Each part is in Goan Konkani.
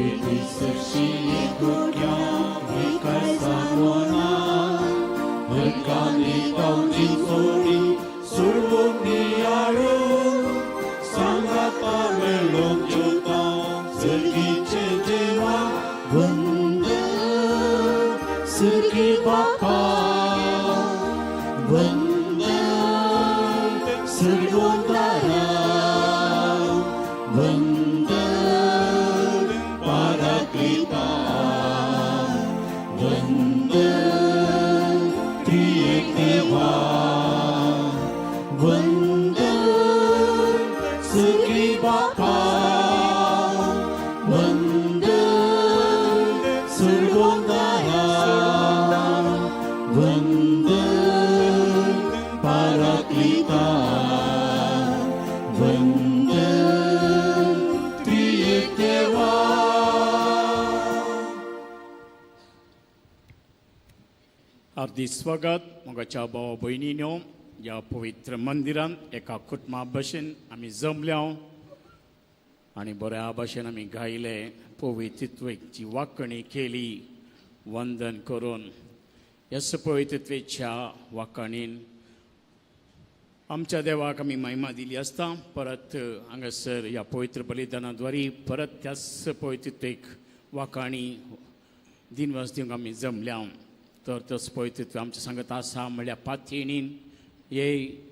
पयली सरशी दुख्यां कांय सांगना हरकानी तावजी जोडी सोडून नियाळू सांगाता मेळोंक जेवता सर्गीचे देवा वंदन सर्गी बापा वंदन सर्वोंदारा वंदन पाराक्लिता वंदन त्रिएक देवा वंदन सर्गी बापा वंदन सर्वोंदारा वंदन पाराक्लिता वंदन त्रिएक देवा. हार्दिक स्वागत मोगाच्या भाव भयणीनो, ह्या पवित्र मंदिरांत एका कुटुंबा भशेन आमी जमल्या आनी बऱ्या भशेन आमी गायले, पवित्रत्वाची वाकणी केली वंदन करून. ह्याच पवित्रत्वेच्या वाकणीन आमच्या देवाक आमी महिमा दिली आसता. परत हांगासर ह्या पवित्र बलिदाना द्वारी परत त्याच पवित्रत्वेक वाकाणी दिनवास दिवंक आमी जमल्या. तर तोच पवित्रत्व आमच्या सांगत आसा म्हळ्यार पातयेणीन हे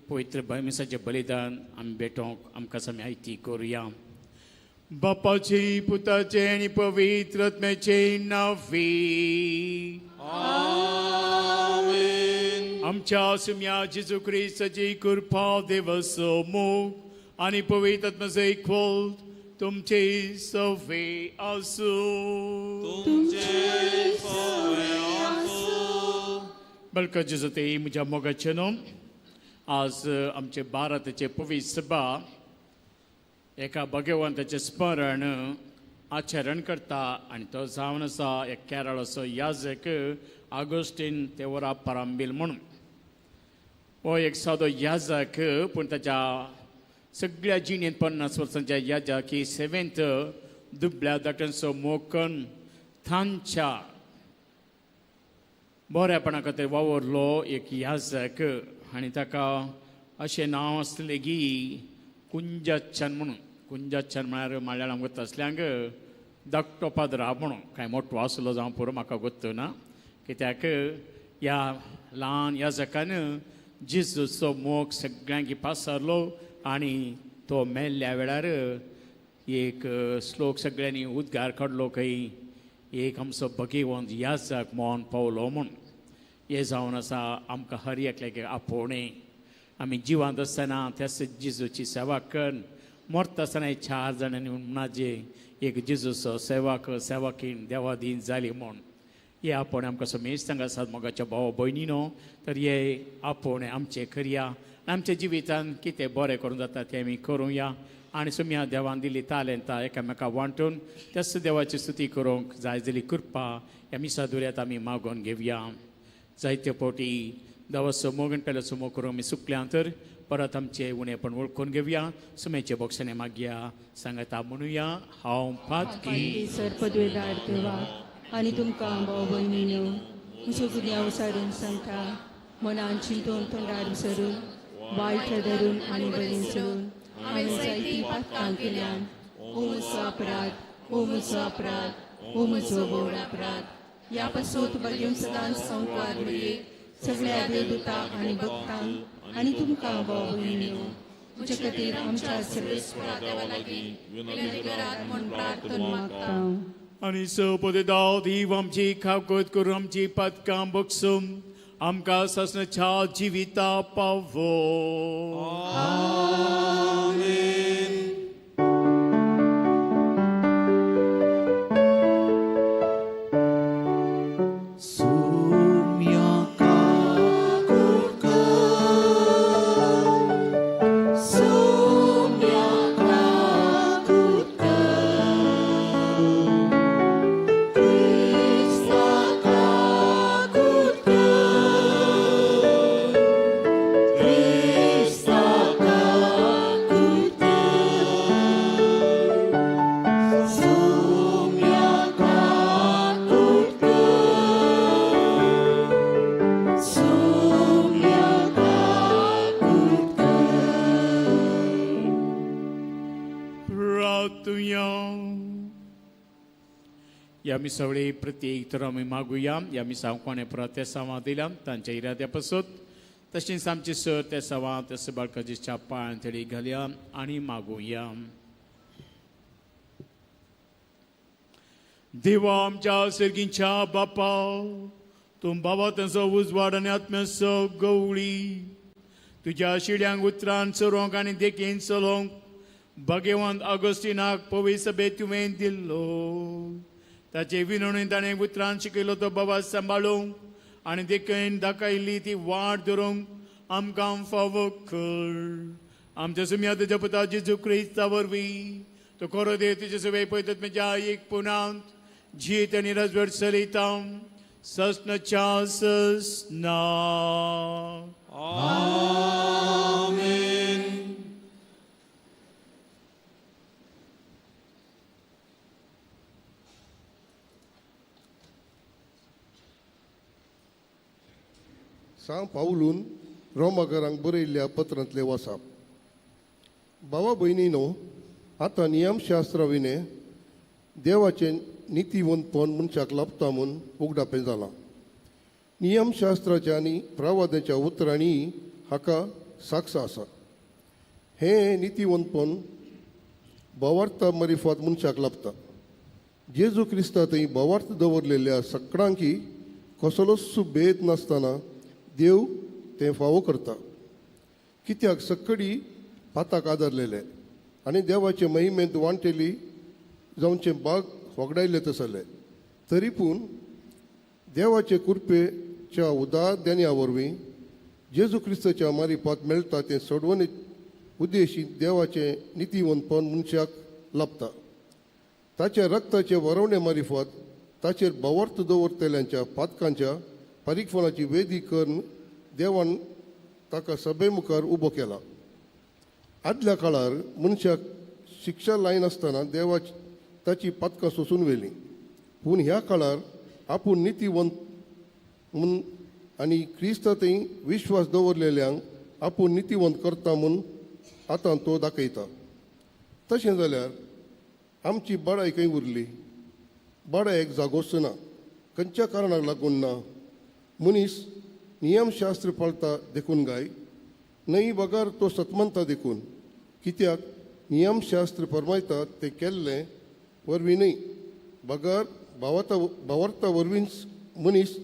पवित्र मिसाचें बलिदान आमी भेटोवंक आमकां आमी आयती करुया. बापाचे, पुताचे आनी पवित्र आत्म्याचे नांवी. आमच्या सुम्या जेजू क्रिस्ताची कृपा, देवाचो मोग आनी पवित्र आत्म्याचो एकवट तुमचे सवे आसूं. बलक जेजू ते म्हज्या मोगाचे न्हू, आज आमचे भारताचे पवित्र सभा एका भगवंताचें स्मरण आचरण करता आनी तो जावन आसा एक केरळाचो याजक आगोस्टीन तेवरा परांबील म्हणून. हो एक सादो याजक, पूण ताच्या सगळ्या जिणेंत 50 वर्सांच्या याजकी सेवेंत दुबळ्या धाकट्यांचो मोग करून तांच्या बऱ्यापणा खातीर वावरलो एक याजक. आनी ताका अशें नांव आसलें की कुंजाच्छन म्हणून. कुंजाच्छन म्हळ्यार मल्याळम गोत्ता आसल्यांक धाकटो पाद्रा म्हणून. कांय मोटो आसलो जावं पुरो, म्हाका गोत्त ना, कित्याक ह्या ल्हान याजकान जेजूचो मोग सगळ्यांक पासारलो आनी तो मेल्ल्या वेळार एक श्लोक सगळ्यांनी उद्गार काडलो खंय, एक आमचो भगवंत याजक मोन पावलो म्हूण. हें जावन आसा आमकां हर एकल्याक आपोवणें. आमी जिवांत आसतना त्याच जेजूची सेवा कर, मरता आसतना चार जाणांनी म्हणाजे एक जेजूचो सेवाक सेवाकीन देवादीन जाली म्हूण. हे आपोवणें आमकां समेस्त आसात मोगाच्या भाव भयणीनो. तर हे आपोवणें आमचें करया, आमच्या जिवितान कितें बरें करूंक जाता तें आमी करुया आनी सुम्या देवान दिल्ली तालेंतां एकामेका वांटून त्याच देवाची स्तुती करूंक जाय जाली कृपा ह्या मिसा दुर्यात आमी मागोवन घेवया. जायते फावटी देवाचो मोग आनी पेल्याचो मोग करूंक आमी सुकल्या तर परत आमचें उणेपण वळखून घेवया. सुमेचे बोक्षणे मागया सांगता म्हणुया, हांव पातकी. सर पदवेदार देवा आनी तुमकां भाव भयणीनो म्हज्यो गुन्यांव सारून सांगता. मनान चिंतून, तोंडार विसरून, वायट धरून आनी बरीं सरून हांवें जायतीं पातकां केल्यान. ओ म्हजो अपराध, ओ म्हजो अपराध, ओ म्हजो व्हड अपराध. ह्या पासून बरगेवन सदांच संकवार मरये, सगळ्या देवदूता आनी भक्तांक आनी तुमकां भाव भयणीनो म्हज्या खातीर आमच्या सर्वेस्परा देवा लागीं विनंती करात म्हूण प्रार्थना मागता. आनी सपदेदाव देव आमची खावकत करून आमची पातकां बगसून आमकां सासणाच्या जिविता पावो. Krista kakut. ह्या मिसावळी प्रत्येक तर आमी मागुया. ह्या मिसांव कोणें प्रोतेसांवां दिल्या तांच्या इराद्या पासत, तशेंच आमचे सर त्या सवां त्या बाळकाजीच्या पांयान थेडी घालया आनी मागुया. देवा आमच्या सर्गींच्या बापा, तूं बाबा तांचो उजवाड आनी आत्म्याचो गवळी, तुज्या शिड्यांक उतरान चरोवंक आनी देखीन चलोवंक भगेवंत ऑगस्टिनाक पवी सभेत तुवें दिल्लो. ताचे विनवणीन ताणें उतरान शिकयलो तो बाबा सांबाळूंक आनी देखीन दाखयल्ली ती वाट धरूंक आमकां फावो कर. आमच्या सुम्या तुज्या पुता जेजू क्रिस्ता वरवीं तो खरो देव तुजे सगळे पळयतात म्हज्या एक पुनांत जीत आनी रजवट चलयता ससनाच्या ससना. आमेन. सांव पावलून रोमाकरांक बरयल्ल्या पत्रांतले वासाप. भावा भयणीनो, आतां नियमशास्त्रा विणे देवाचें नितीवंतपण मनशाक लाभता म्हूण उगडापें जालां. नियमशास्त्राच्या आनी प्रवादाच्या उतरांनी हाका साक्ष आसा. हें नितीवंतपण भावार्था मरिफात मनशाक लाभता. जेजू क्रिस्ता थंय भावार्थ दवरलेल्या सकडांकी कसलोच भेद नासतना देव तें फावो करता. कित्याक सक्कडी पाताक आदारलेले आनी देवाचे महिमेंत वांटेली जावचे बाग होगडायल्ले तसले, तरी पूण देवाचे कृपेच्या उदार देण्या वरवीं जेजू क्रिस्ताच्या मारिपात मेळटा तें सोडवणे उद्देशी देवाचें नितीवंतपण मनशाक लाभता. ताच्या रक्ताचे वरवणे मारिफात ताचेर भावार्थ दवरतल्यांच्या पातकांच्या फारीकपणाची वेदी करून देवान ताका सभे मुखार उबो केला. आदल्या काळार मनशाक शिक्षा लायनासतना देवाची ताची पातकां सोसून व्हेलीं, पूण ह्या काळार आपूण नितीवंत म्हूण आनी क्रिस्ता थंय विश्वास दवरलेल्यांक आपूण नितीवंत करता म्हूण आतां तो दाखयता. तशें जाल्यार आमची बडाय खंय उरली? बडायेक जागोच ना. खंयच्या कारणाक लागून ना? मनीस नियमशास्त्र पाळता देखून गाय न्हय, बगर तो सतमंता देखून. कित्याक नियमशास्त्र फरमायता तें केल्लें वरवीं न्हय, बगर भावाता भावार्था वरवींच मनीस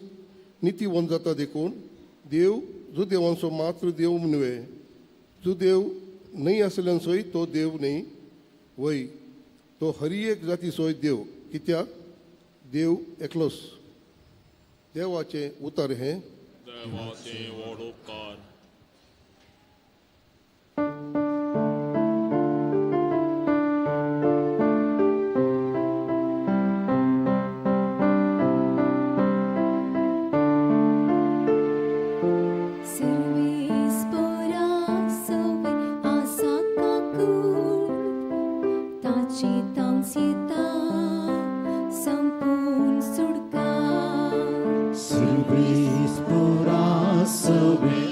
नितीवंत जाता. देखून देव जुदेवांचो मात्र देव न्हय, जुदेव न्हय आसल्यानसोय तो देव न्हय वय, तो हरी एक जातीचोय देव. कित्याक देव एकलोच. देवाचें उतर हें. देवाचे व्हड उपकार. सर्वेस्पोरा सवे आसा काकूळ, ताची तांचेता संपूर्ण सुटका. सर्वेस्पोरा सवे.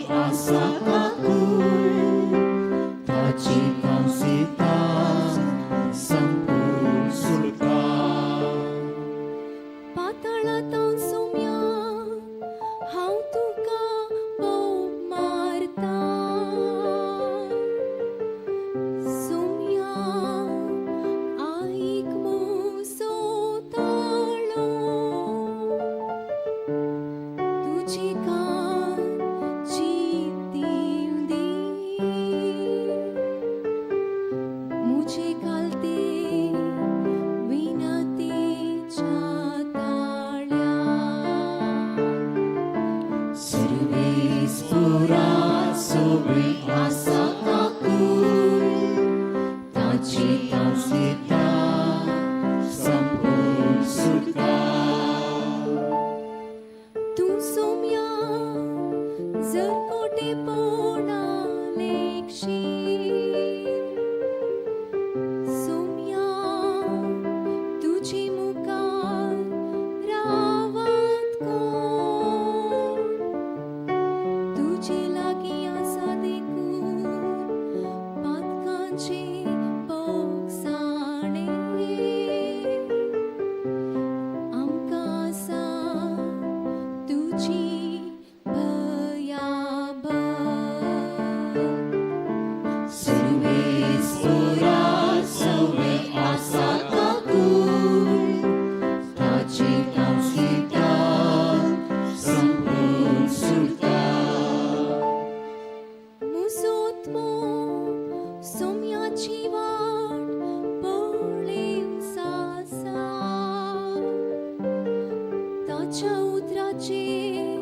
तुज्या उतराचेर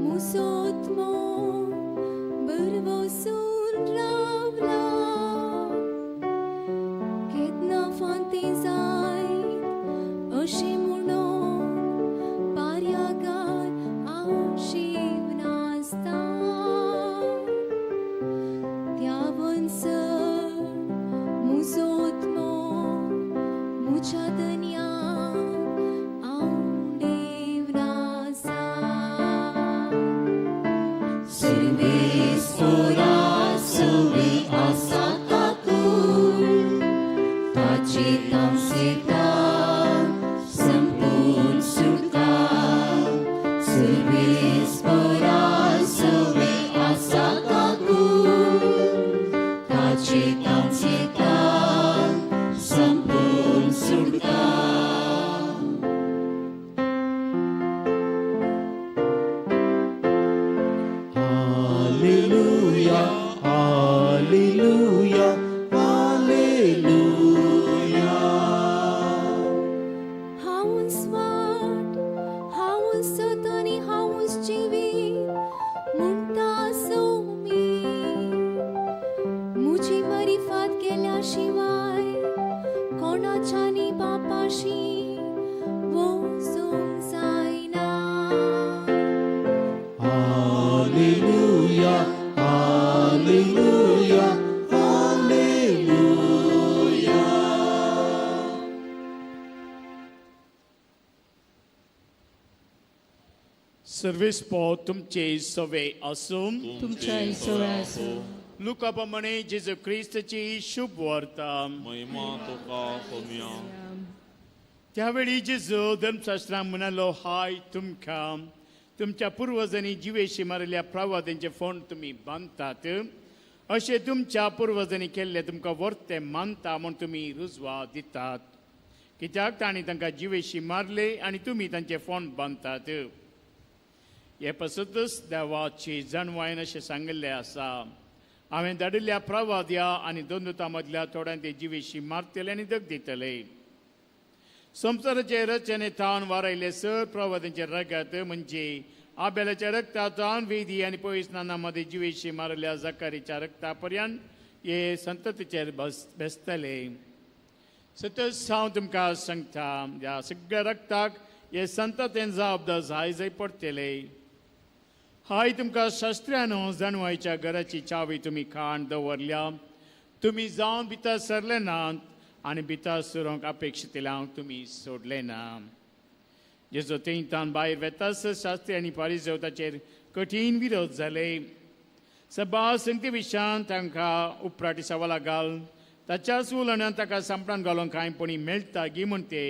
म्हजो आत्मो भरवसून रावला. केन्ना फांती जायत अशें म्हणून पार्यागार हांव शीव नासता. त्या वनसर म्हजो आत्मो म्हज्या धनयान हांव देव नासा. सर्वेस्पोरा सवे आसा काकूळ, ताची तांसेता संपूर्ण सुटका. सर्वेस्पोरा सवे आसा काकूळ, ताची तांसेता संपूर्ण सुटका. Hallelujah, hallelujah, hallelujah. हांवूच वाट, हांवूच सत आनी हांवूच जिवीत म्हणटा सोमी. म्हजी मारिफात केल्या शिवाय कोणाच्यानी बापाशी वचूंक जायना. Hallelujah, hallelujah, hallelujah. सर्वेस्पोर तुमचे सवे आसूं. तुमच्या सवे आसूं. लुका प्रमाणे जेजू क्रिस्ताची शुभ वार्ता. महिमा तुका कमया. त्यावेळी जेजू धर्मशास्त्रां म्हणालो, हाय तुमकां, तुमच्या पुर्वजांनी जिवेशी मारिल्ल्या प्रवादांचे फोंड तुमी बांदतात. अशें तुमच्या पुर्वजांनी केल्ले तुमकां वर्ते मानता म्हूण तुमी रुजवा दितात, कित्याक तांणी तांकां जिवेशी मारले आनी तुमी तांचे फोंड बांदतात. हे पासतच देवाची जाणवायन अशें सांगिल्लें आसा, हांवें धाडिल्ल्या प्रवाद्या आनी दोन मदल्या थोड्यां ते जिवेशी मारतले आनी दग दितले. संवसाराचे रचने थावन वारयले सर प्रवादांचे रगत, म्हणजे आबेलाच्या रक्ता वेदी आनी पयस नाना मदें जिवेशी मारल्या जकारीच्या रक्ता पर्यंत हे संततीचेर बस बेसतले. सतच हांव तुमकां सांगता, ह्या सगळ्या रक्ताक हे संततेन जबाबदार जाय जाय पडटले. हाय तुमकां शास्त्र्यानो, जाणवायच्या घराची चावी तुमी खाण दवरल्या. तुमी जावन भितर सरले नात आनी भितर सरूंक अपेक्षितल्यांक तुमी सोडले ना. जेजो थंयतान भायर वेतास शास्त्री आनी पारिजव ताचेर कठीण विरोध जाले. सभा संगती विशयान तांकां उपराटी सवालां घाल ताच्याच उलोवण्यान ताका सांपडान घालूंक कांय पणी मेळटा गी म्हूण ते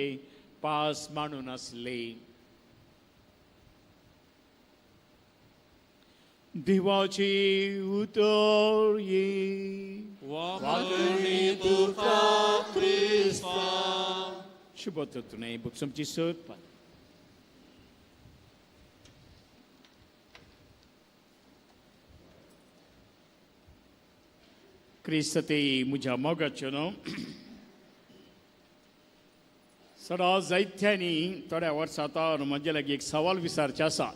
पास मांडून आसले. देवाची उतर ये. वाकणी तुका क्रिस्ता. शुभ तुणे बुक्समची सोद. क्रिस्त ते म्हज्या मोगाच्यो न्हू, सदां जायत्यांनी थोड्या वर्सां आतां म्हजे लागीं एक सवाल विचारचें आसा,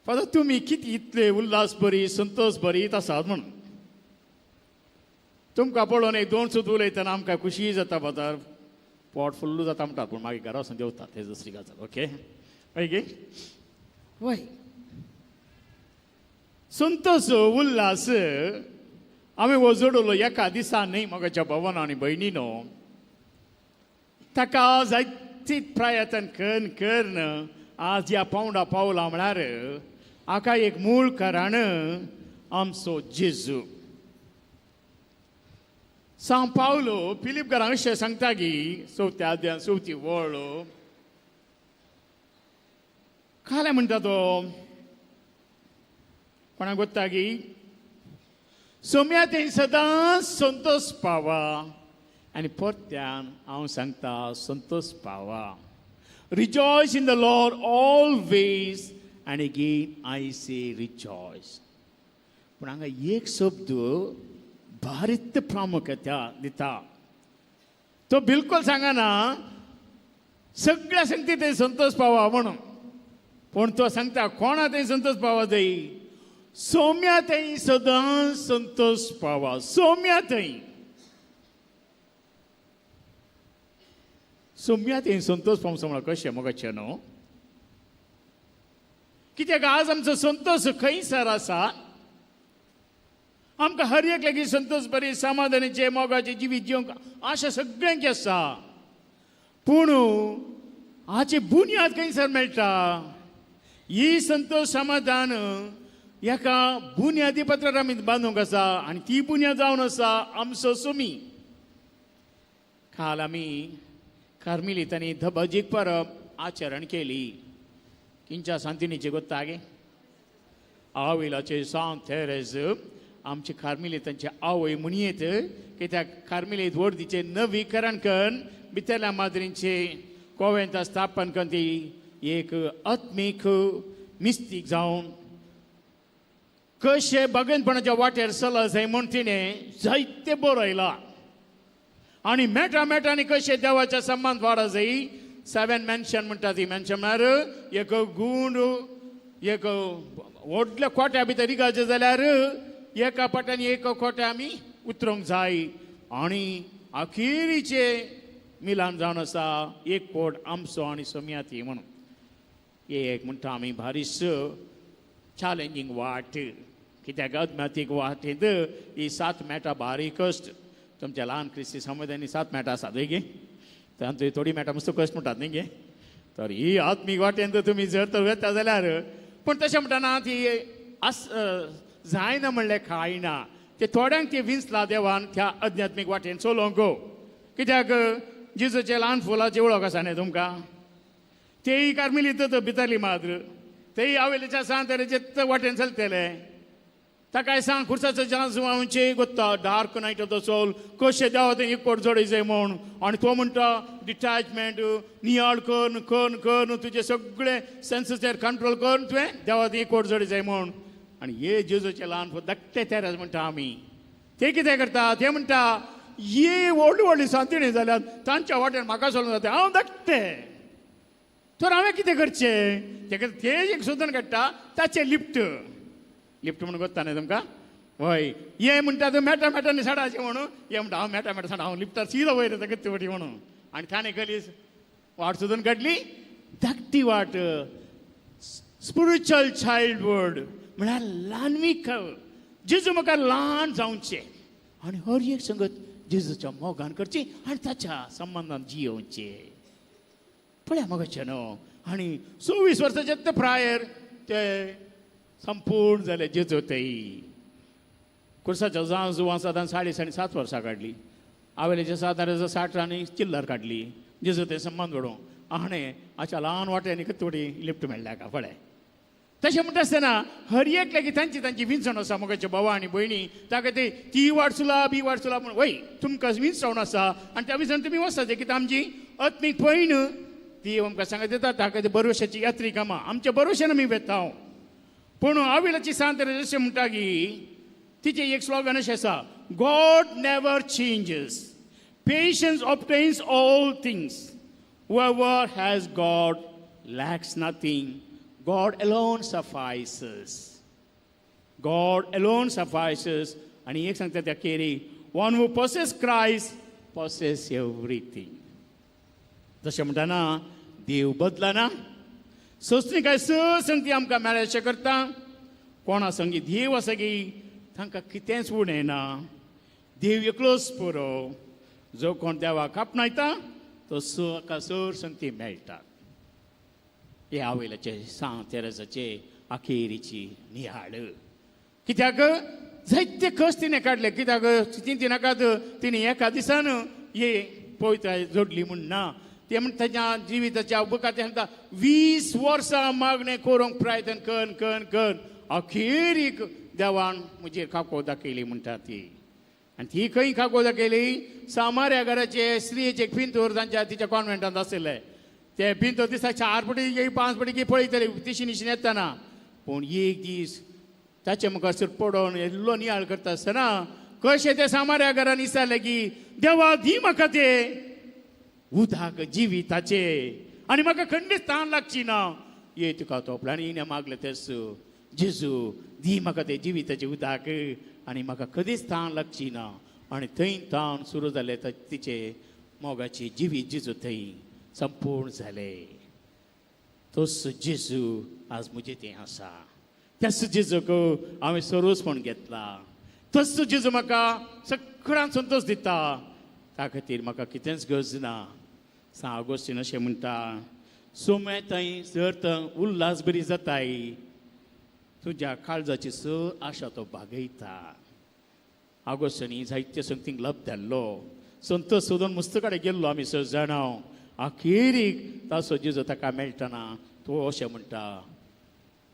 फादर तुमी कितें इतले उल्हास बरी संतोश बरी आसात म्हणून. तुमकां पळोवन एक दोन सुद्दां उलयतना आमकां खुशी जाता फादर, पोट फुल्ल जाता म्हणटात, पूण मागीर घरा वचून जेवतात, तें दुसरी गजाल. ओके, हय गे वय. संतोष उल्हास हांवें हो जोडलो एका दिसा न्हय म्हज्या भवन आनी भयणीनो, ताका जायती प्रयत्न करून करून आज ह्या पावंडा पावला म्हळ्यार हाका एक मूळ कारण आमचो जेजू. सांव पावलो फिलीप घरां अशें सांगता की चवथ्या अध्याय चवथी वळ कालें म्हणटा तो कोणाक गोत्ता की सोम्या थंय सदांच संतोष पावा आनी परत्यान हांव सांगता संतोष पावा. Rejoice in the Lord always and again I say rejoice. पूण हांगा एक शब्द भारीत प्रामुख्य दिता, तो बिलकुल सांगना. सगळ्या सांगते ते संतोष पावा म्हणून. पूण तो सांगता कोणा थंय संतोष पावा जाई, सोम्या थंय सदांच संतोष पावा. सोम्या थंय, सोम्या थंय संतोष पावचो म्हळ्यार कशें मोगाचें न्हू? कित्याक आज आमचो संतोष खंयसर आसा? आमकां हर एक लागीं संतोष बरी समाधानाचे मोगाचे जिवीत जिवंक आशा सगळ्यांची आसा. पूण हाची बुन्याद खंयसर मेळटा? ही संतोष समाधान एका बुन्यादी पत्रार आमी बांदूंक आसा आनी ती बुन्याद जावन आसा आमचो सुमी. काल आमी कार्मिलितांनी धबाजीक परब आचरण केली. किंच्या सांतिनीची गोत्ता गे आविलाचे सांत तेरेज आमचे कार्मिलितांचे आवय म्हणयेत, कित्याक कार्मिलीत वर्दीचें नवीकरण करून भितरल्या माद्रींचे कोवेंता स्थापन करून ती एक आत्मीक मिस्तीक जावन कशें बागेनपणाच्या वाटेर चला जाय म्हूण तिणें जायते बरयलां. आनी मेटा मेटांनी कशें देवाच्या संबंद वाडा जाय. सेवन मेन्शन म्हणटा ती मेन्शन म्हळ्यार एक गुंड एक व्हडल्या कोट्या भितर रिगाचें जाल्यार एका पाट्यान एक कोट्या आमी उतरूंक जाय. आनी अखेरीचे मिलान जावन आसा एक कोट आमचो आनी सोम्याती म्हणून. एक म्हणटा आमी भारीस चॅलेंजींग वाट, कित्याक आत्म्यातीक वाटेंत ही सात मेटा बारीक कश्ट. तुमच्या ल्हान क्रिस्ती समुदायांनी सात मेटा आसात न्ही गे, तांतूय थोडी मेटा मस्त कश्ट म्हणटात न्ही गे. तर ही आत्मीक वाटेंत तुमी जर तर वता जाल्यार, पूण तशें म्हणटाना ती आस जायना म्हणलें कांय ना. ते थोड्यांक ते विंचला देवान त्या अध्यात्मीक वाटेन चलोवंक. कित्याक जेजूचे ल्हान फुलाची वळख आसा न्ही तुमकां, तेय कार्मिलीत भितरली माद्र, तेय आवेलीच्या सांत तेरेचे वाटेन चलतले. ताकाय सांग खुर्साचो जांच जावचे गोत्ता dark night of the soul कशें देवा तें एक कोट जोडय जाय म्हूण. आनी तो म्हणटा डिटॅचमेंट नियाळ करून करून करून तुजे सगळे सेन्सीचेर कंट्रोल करून तुवें देवा तें एक कोट जोडय जाय म्हूण. आनी हे जेजूचे ल्हान धाकटे तेराज म्हणटा आमी, ते कितें करता? ते म्हणटा ये व्हडली व्हडली सांतिणी जाल्यार तांच्या वाटेन म्हाका चलोवंक जाता, हांव धाकटे तर हांवें कितें करचें? तेका ते एक सोदून काडटा ताचें लिफ्ट. लिफ्ट म्हणून गोत्ता न्ही तुमकां? हय, ये म्हणटा तूं मेटा मेटांनी साडाचें म्हणून, ये म्हणटा हांव मेटा मेटा साडा, हांव लिफ्टार सिदो वयर येता कितें वटी म्हणून. आनी ताणें केली वाट सोदून काडली, धाकटी वाट, स्पिरिच्युअल चायल्डहूड म्हळ्यार ल्हानवीक. जेजू म्हाका ल्हान जावचें आनी हर एक संगत जेजूच्या मोगान करची आनी ताच्या संबंदान जियोवचें. पळया मोगाचें न्हू. आनी 26 वर्साचे ते प्रायर ते संपूर्ण जाले जेजू तेय. कुर्साच्या जावं जुवां सादान 7.5 वर्सां काडली, आवेलेच्या सात 60 आनी चिल्लर काडली जेजू ते संबंद घडोवंक. आणे आच्या ल्हान वाट्यांनी थोडी लिफ्ट मेळ्ळ्या का पळय. तशें म्हणटा आसतना हर एक लागीं तांची तांची विंचवण आसा मोगाचे भावा आनी भयणी. ताका ते ती वाट सुला बी वाट सुला म्हूण वय तुमकां विंचवण आसा आनी त्या विंचवण तुमी वचपाचें. कित्याक आमची आत्मीक पयण ती आमकां सांगत येता, ताका ते बरोवशाची यात्री कामां आमच्या बरोवशान आमी वेता. पूण आविलाची सांत अशें म्हणटा की तिचें एक स्लोगन अशें आसा, God never changes, patience obtains all things, whoever has God lacks nothing, God alone suffices. God alone suffices. आनी एक सांगता त्या केरी, one who possess Christ possess everything. तशें म्हणटाना देव बदलना, सोंसणी स संगती आमकां मेळ्ळें करता. कोणा संगी देव आसा की तांकां कितेंच उणें ना, देव एकलोच पुरो. जो कोण देवाक आपणायता तो सका सर संगती मेळटात. हे आवयलाचे सांत तेरेजाचे अखेरीची निहाळ. कित्याक जायते कश्ट तिणें काडले, कित्याक चिंती नाकात तिणें एका दिसान हे पवित्र जोडली म्हूण ना. ते म्हण ताच्या जिविताच्या बुकात सांगता 20 वर्सां मागणें करूंक प्रयत्न कर कर कर अखेरीक देवान म्हजेर खाको दाखयली म्हणटा ती. आनी ती खंय खाको दाखयली? सामाऱ्या घराचे स्त्रियेचे पिंतूर तांच्या तिच्या कॉन्वेंटांत आशिल्ले. ते पिंतूर दिसाक 4 पटी 5 पटी पळयतले तिशी निशीन येतना. पूण एक दीस ताचे मुखार सर पडोवन इल्लो नियाळ करता आसतना कशें ते सामाऱ्या घरान विचारलें की देवा दी म्हाका ते उदक जिविताचे आनी म्हाका खंडीच तान लागची ना. ये तुका तोपला आनी हिणें मागलें तेस, जेजू दी म्हाका तें जिविताचें उदक आनी म्हाका कदीच तान लागची ना. आनी थंय तान सुरू जालें, तिचे मोगाची जिवीत जेजू थंय संपूर्ण जालें. तोच जेजू आज म्हजें तें आसा. त्याच जेजूक हांवें सरोजपण घेतला. तोच जेजू म्हाका सगळ्यांत संतोश दिता. त्या खातीर म्हाका कितेंच गरज ना. सांत आगोस्तीन अशें म्हणटा, सोमेताय जर तर उल्हास बरी जाताय, तुज्या काळजाची स आशा तो भागयता. आगोस्तानी जायते संगतींक लभ धाडलो, संतोश सोदून मुस्त कडेन गेल्लो आमी स जाणां. अखेरीक ताचो जेजू ताका मेळटना तो अशें म्हणटा,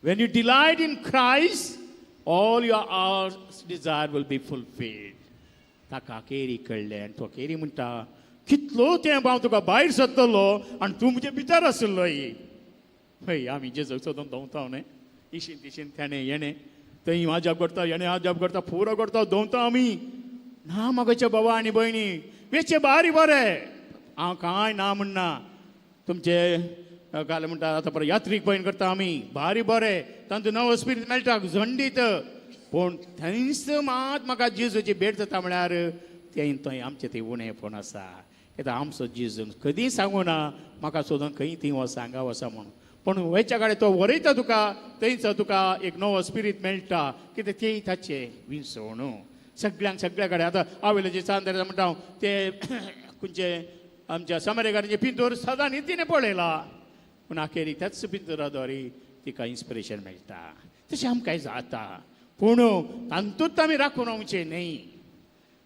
When you delight in Christ, all your heart's desire will be fulfilled. ताका अखेरी कळ्ळें आनी तो अखेरी म्हणटा, कितलो तेंप हांव तुका भायर सोदतलो आनी तूं म्हजे भितर आशिल्लो. हय, आमी जेजूक सोदून दवता न्हय, इशीन तिशीन तेणें येणें थंय आजाप करता, येणें आजाप करता, पुरो करता, दवता आमी ना. म्हागेच्या बाबा आनी भयणी, वेचे बारी बरें, हांव कांय ना म्हणना. तुमचे काल म्हणटा आतां परत यात्रीक पयन करता आमी, भारी बरें, तांतूं नवो स्पिरीत मेळटा झंडीत. पूण थंयच मात म्हाका जेजूची भेट जाता म्हळ्यार तें थंय आमचें तें उणेपण आसा. कित्याक आमचो जेजून कदीं सांगू ना म्हाका सोदून खंय थंय वचा हांगा वचा म्हणून. पूण वयच्या कडेन तो वरयता तुका, थंयच तुका एक नवो स्पिरीत मेळटा. कित्याक तें ताचें विंचवण सगळ्यांक सगळ्या कडेन. आतां आवेल्याचे चांदर म्हणटा हांव, ते खंयचे आमच्या समारेकारांचे पिंतोर सदां न्ही पळयला, पूण अखेरीक त्याच पिंतोरा द्वारे तिका इन्स्पिरेशन मेळटा. तशें आमकां जाता, पूण तातूंत आमी राखून रावचें न्हय.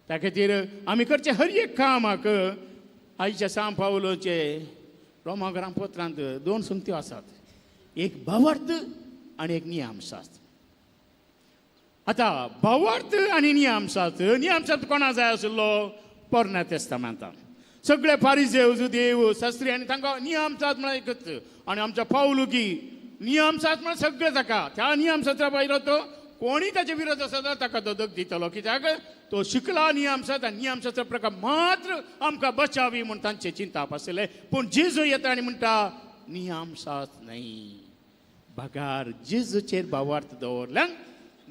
त्या खातीर आमी करचें हर एक कामाक आयच्या सांत पावलोचे रोमा पत्रांत दोन संगत्यो आसात, एक भावार्थ आनी एक नियमशास्त्र. आतां भावार्थ आनी नियमशास्त्र, नियमशास्त्र कोणा जाय आशिल्लो? पोरण्या तेस्तामेंतान सगळे फारिजेव, जुदेव, शास्त्री आनी तांकां नियमशास्त्र म्हळ्यार एकच. आनी आमच्या पावलू की नियमशास्त्र म्हळ्यार सगळें ताका. त्या नियमशास्त्रा भायलो तो कोणी ताचे विरोध आसा जाल्यार ताका तो दग दितलो. कित्याक तो शिकला नियमशास्त्र आनी नियमशास्त्र प्रकार मात्र आमकां बचावी म्हूण तांचें चिंताप आशिल्लें. पूण जेजू येता आनी म्हणटा, नियमशास्त्र न्हय, बगार जेजूचेर भावार्थ दवरल्यान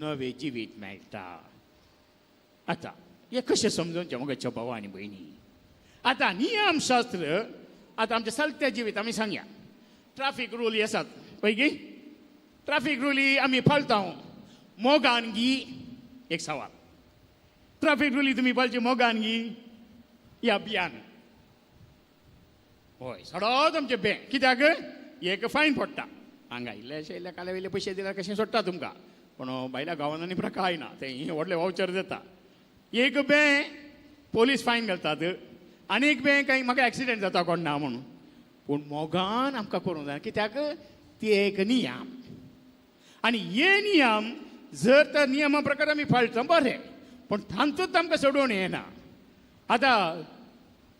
नवें जिवीत मेळटा. आतां हें कशें समजून म्हज्या भावा आनी भयणी? आतां नियमशास्त्र आतां आमच्या चलत्या जिवीत आमी सांगया, ट्राफीक रूल आसात पळय, ट्राफीक रुली आमी पाळटा मोगान गी? एक सवाल, ट्राफीक रुली तुमी पाळची मोगान गी या भियान? हय, सडोच आमचें बें. कित्याक एक फायन पडटा हांगा, इल्लेशे इल्ले काले वयले पयशे दिल्यार कशें सोडटा तुमकां, पूण भायल्या गांवांनी प्रकार ना, ते व्हडले वावचर दिता. एक बें पोलीस फायन घालतात आनी एक बें कांय म्हाका एक्सिडेंट जाता कोण ना म्हणून. पूण मोगान आमकां करूंक जाय, कित्याक ती एक नियम. आनी हे नियम जर तर नियमा प्रकार आमी पाळटा बरें, पूण तांतूत आमकां सोडून येना. आतां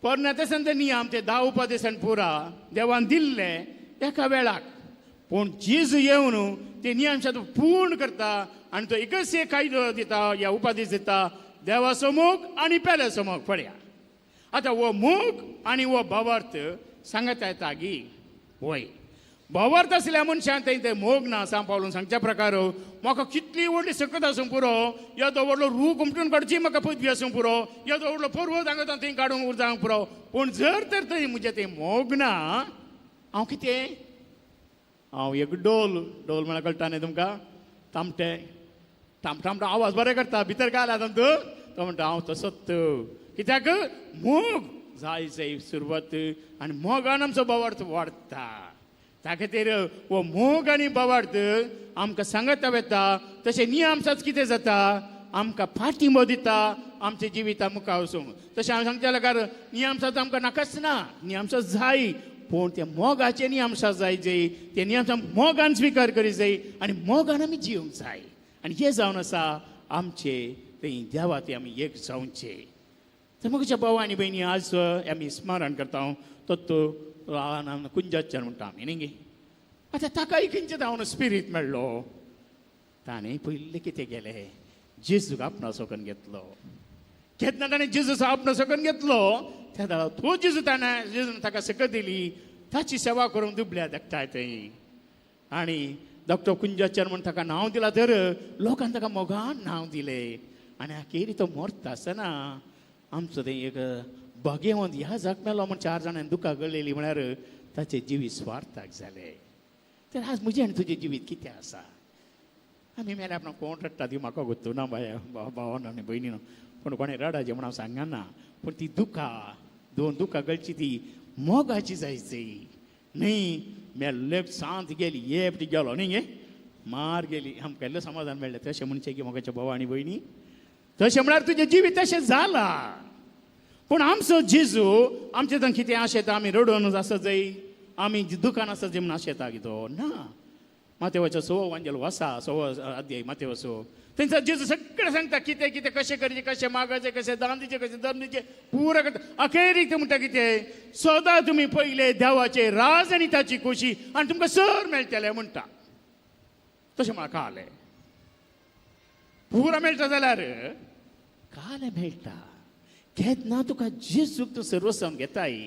पोरण्या ते नियम ते 10 उपदेशान पुरा देवान दिल्ले एका वेळाक, पूण जेजू येवन ते नियम पूर्ण करता आनी तो एकच एक कायदो दिता या उपदेश दिता, देवाचो मोग आनी पेल्याचो मोग. पळया आतां हो मोग आनी हो भावार्थ सांगता येता गी? वय, भावार्थ आसल्या मनशान थंय ते मोग ना. सांत पावलून सांगच्या प्रकार, म्हाका कितली व्हडली सकत आसूंक पुरो, येदो व्हडलो रूख उमटून काडची म्हाका पदवी आसूंक पुरो, येदो व्हडलो पर्वत हांगा थंय काडूंक जावंक पुरो, पूण जर तर थंय म्हजें तें मोग ना, हांव कितें? हांव एक डोल. डोल म्हळ्यार कळटा न्ही तुमकां? तामटे तामटा आवाज बरें करता, भितर काय आला तातूंत? तो म्हणटा हांव तसोच. कित्याक मोग जाय जाय सुरवात आनी मोगान आमचो भावार्थ वाडटा. त्या खातीर हो मोग आनी भावार्थ आमकां सांगता वता. तशें नियमसाच कितें जाता, आमकां पाठिंबो दिता आमच्या जिविता मुखार वचूंक. तशें हांव सांगता जाल्यार नियमसाच आमकां नाकाच ना, नियमसाच जाय, पूण ते मोगाचे नियमसाच जाय जाय, ते नियमसा मोगान स्विकार करी जाय आनी मोगान आमी जिवंक जाय. आनी हें जावन आसा आमचे थंय देवा ते आमी एक जावचे. तर म्हज्या भाव आनी भयणी, आज आमी स्मरण करता तो कुंजाच्यान म्हणटा आमी न्ही गे. आतां ताकाय खंयचें जावन स्पिरीत मेळ्ळो, ताणें पयलें कितें केलें, जेजूक आपणाचो करून घेतलो. केन्ना ताणें जेजूस आपलो सकन घेतलो त्या दाळा तो जेजू ताणें जेजून ताका सकत दिली ताची सेवा करूंक दुबल्या धाडटाय थंय. आनी डॉक्टर कुंजाचर म्हूण ताका नांव दिलां तर लोकान ताका मोगान नांव दिलें. आनी अखेरी तो मरता आसतना आमचो थंय एक भाग्यवंत ह्या जाग मेलो म्हूण 4 जाणांनी दुकां गळयली म्हळ्यार ताचें जिवीत स्वार्थाक जालें. तर आज म्हजें आनी तुजें जिवीत कितें आसा? आमी मेल्यार आपणाक कोण रडटा ती म्हाका गोत्तू ना बाय भावान आनी भयणीन, पूण कोणें रडाचें म्हूण हांव सांगना. पूण ती दुकां 2 दुकां गळची ती मोगाची जायची न्ही. मेल्ले सांत गेली एकटी गेलो न्ही गे मार गेली आमकां इल्लें समाधान मेळ्ळें. तशें म्हणचें की मोगाच्या भाव आनी भयणी तशें म्हळ्यार तुजें जिवीत तशें जालां. पूण आमचो जेजू आमचें थंय कितें आशेता आमी रडोवन आसत जाय आमी दुकान आसत जाय म्हूण आशेता कितें ना. मातेवाचो 6 वांजेल वासा 6 अध्याय मातेवाचो थंयसर जेजू सगळें सांगता कितें कितें कशें करचें कशें मागाचें कशें दान दिवचें कशें धर्म दिवचें पुरो करता. अखेरीक ते म्हणटा कितें सदां तुमी पयले देवाचे राज आनी ताची खोशी आनी तुमकां सर मेळटलें म्हणटा. तशें म्हाका कालें पुरो मेळटा जाल्यार कालें मेळटा. केन्ना तुका जेजूक तूं सर्वस्व घेताय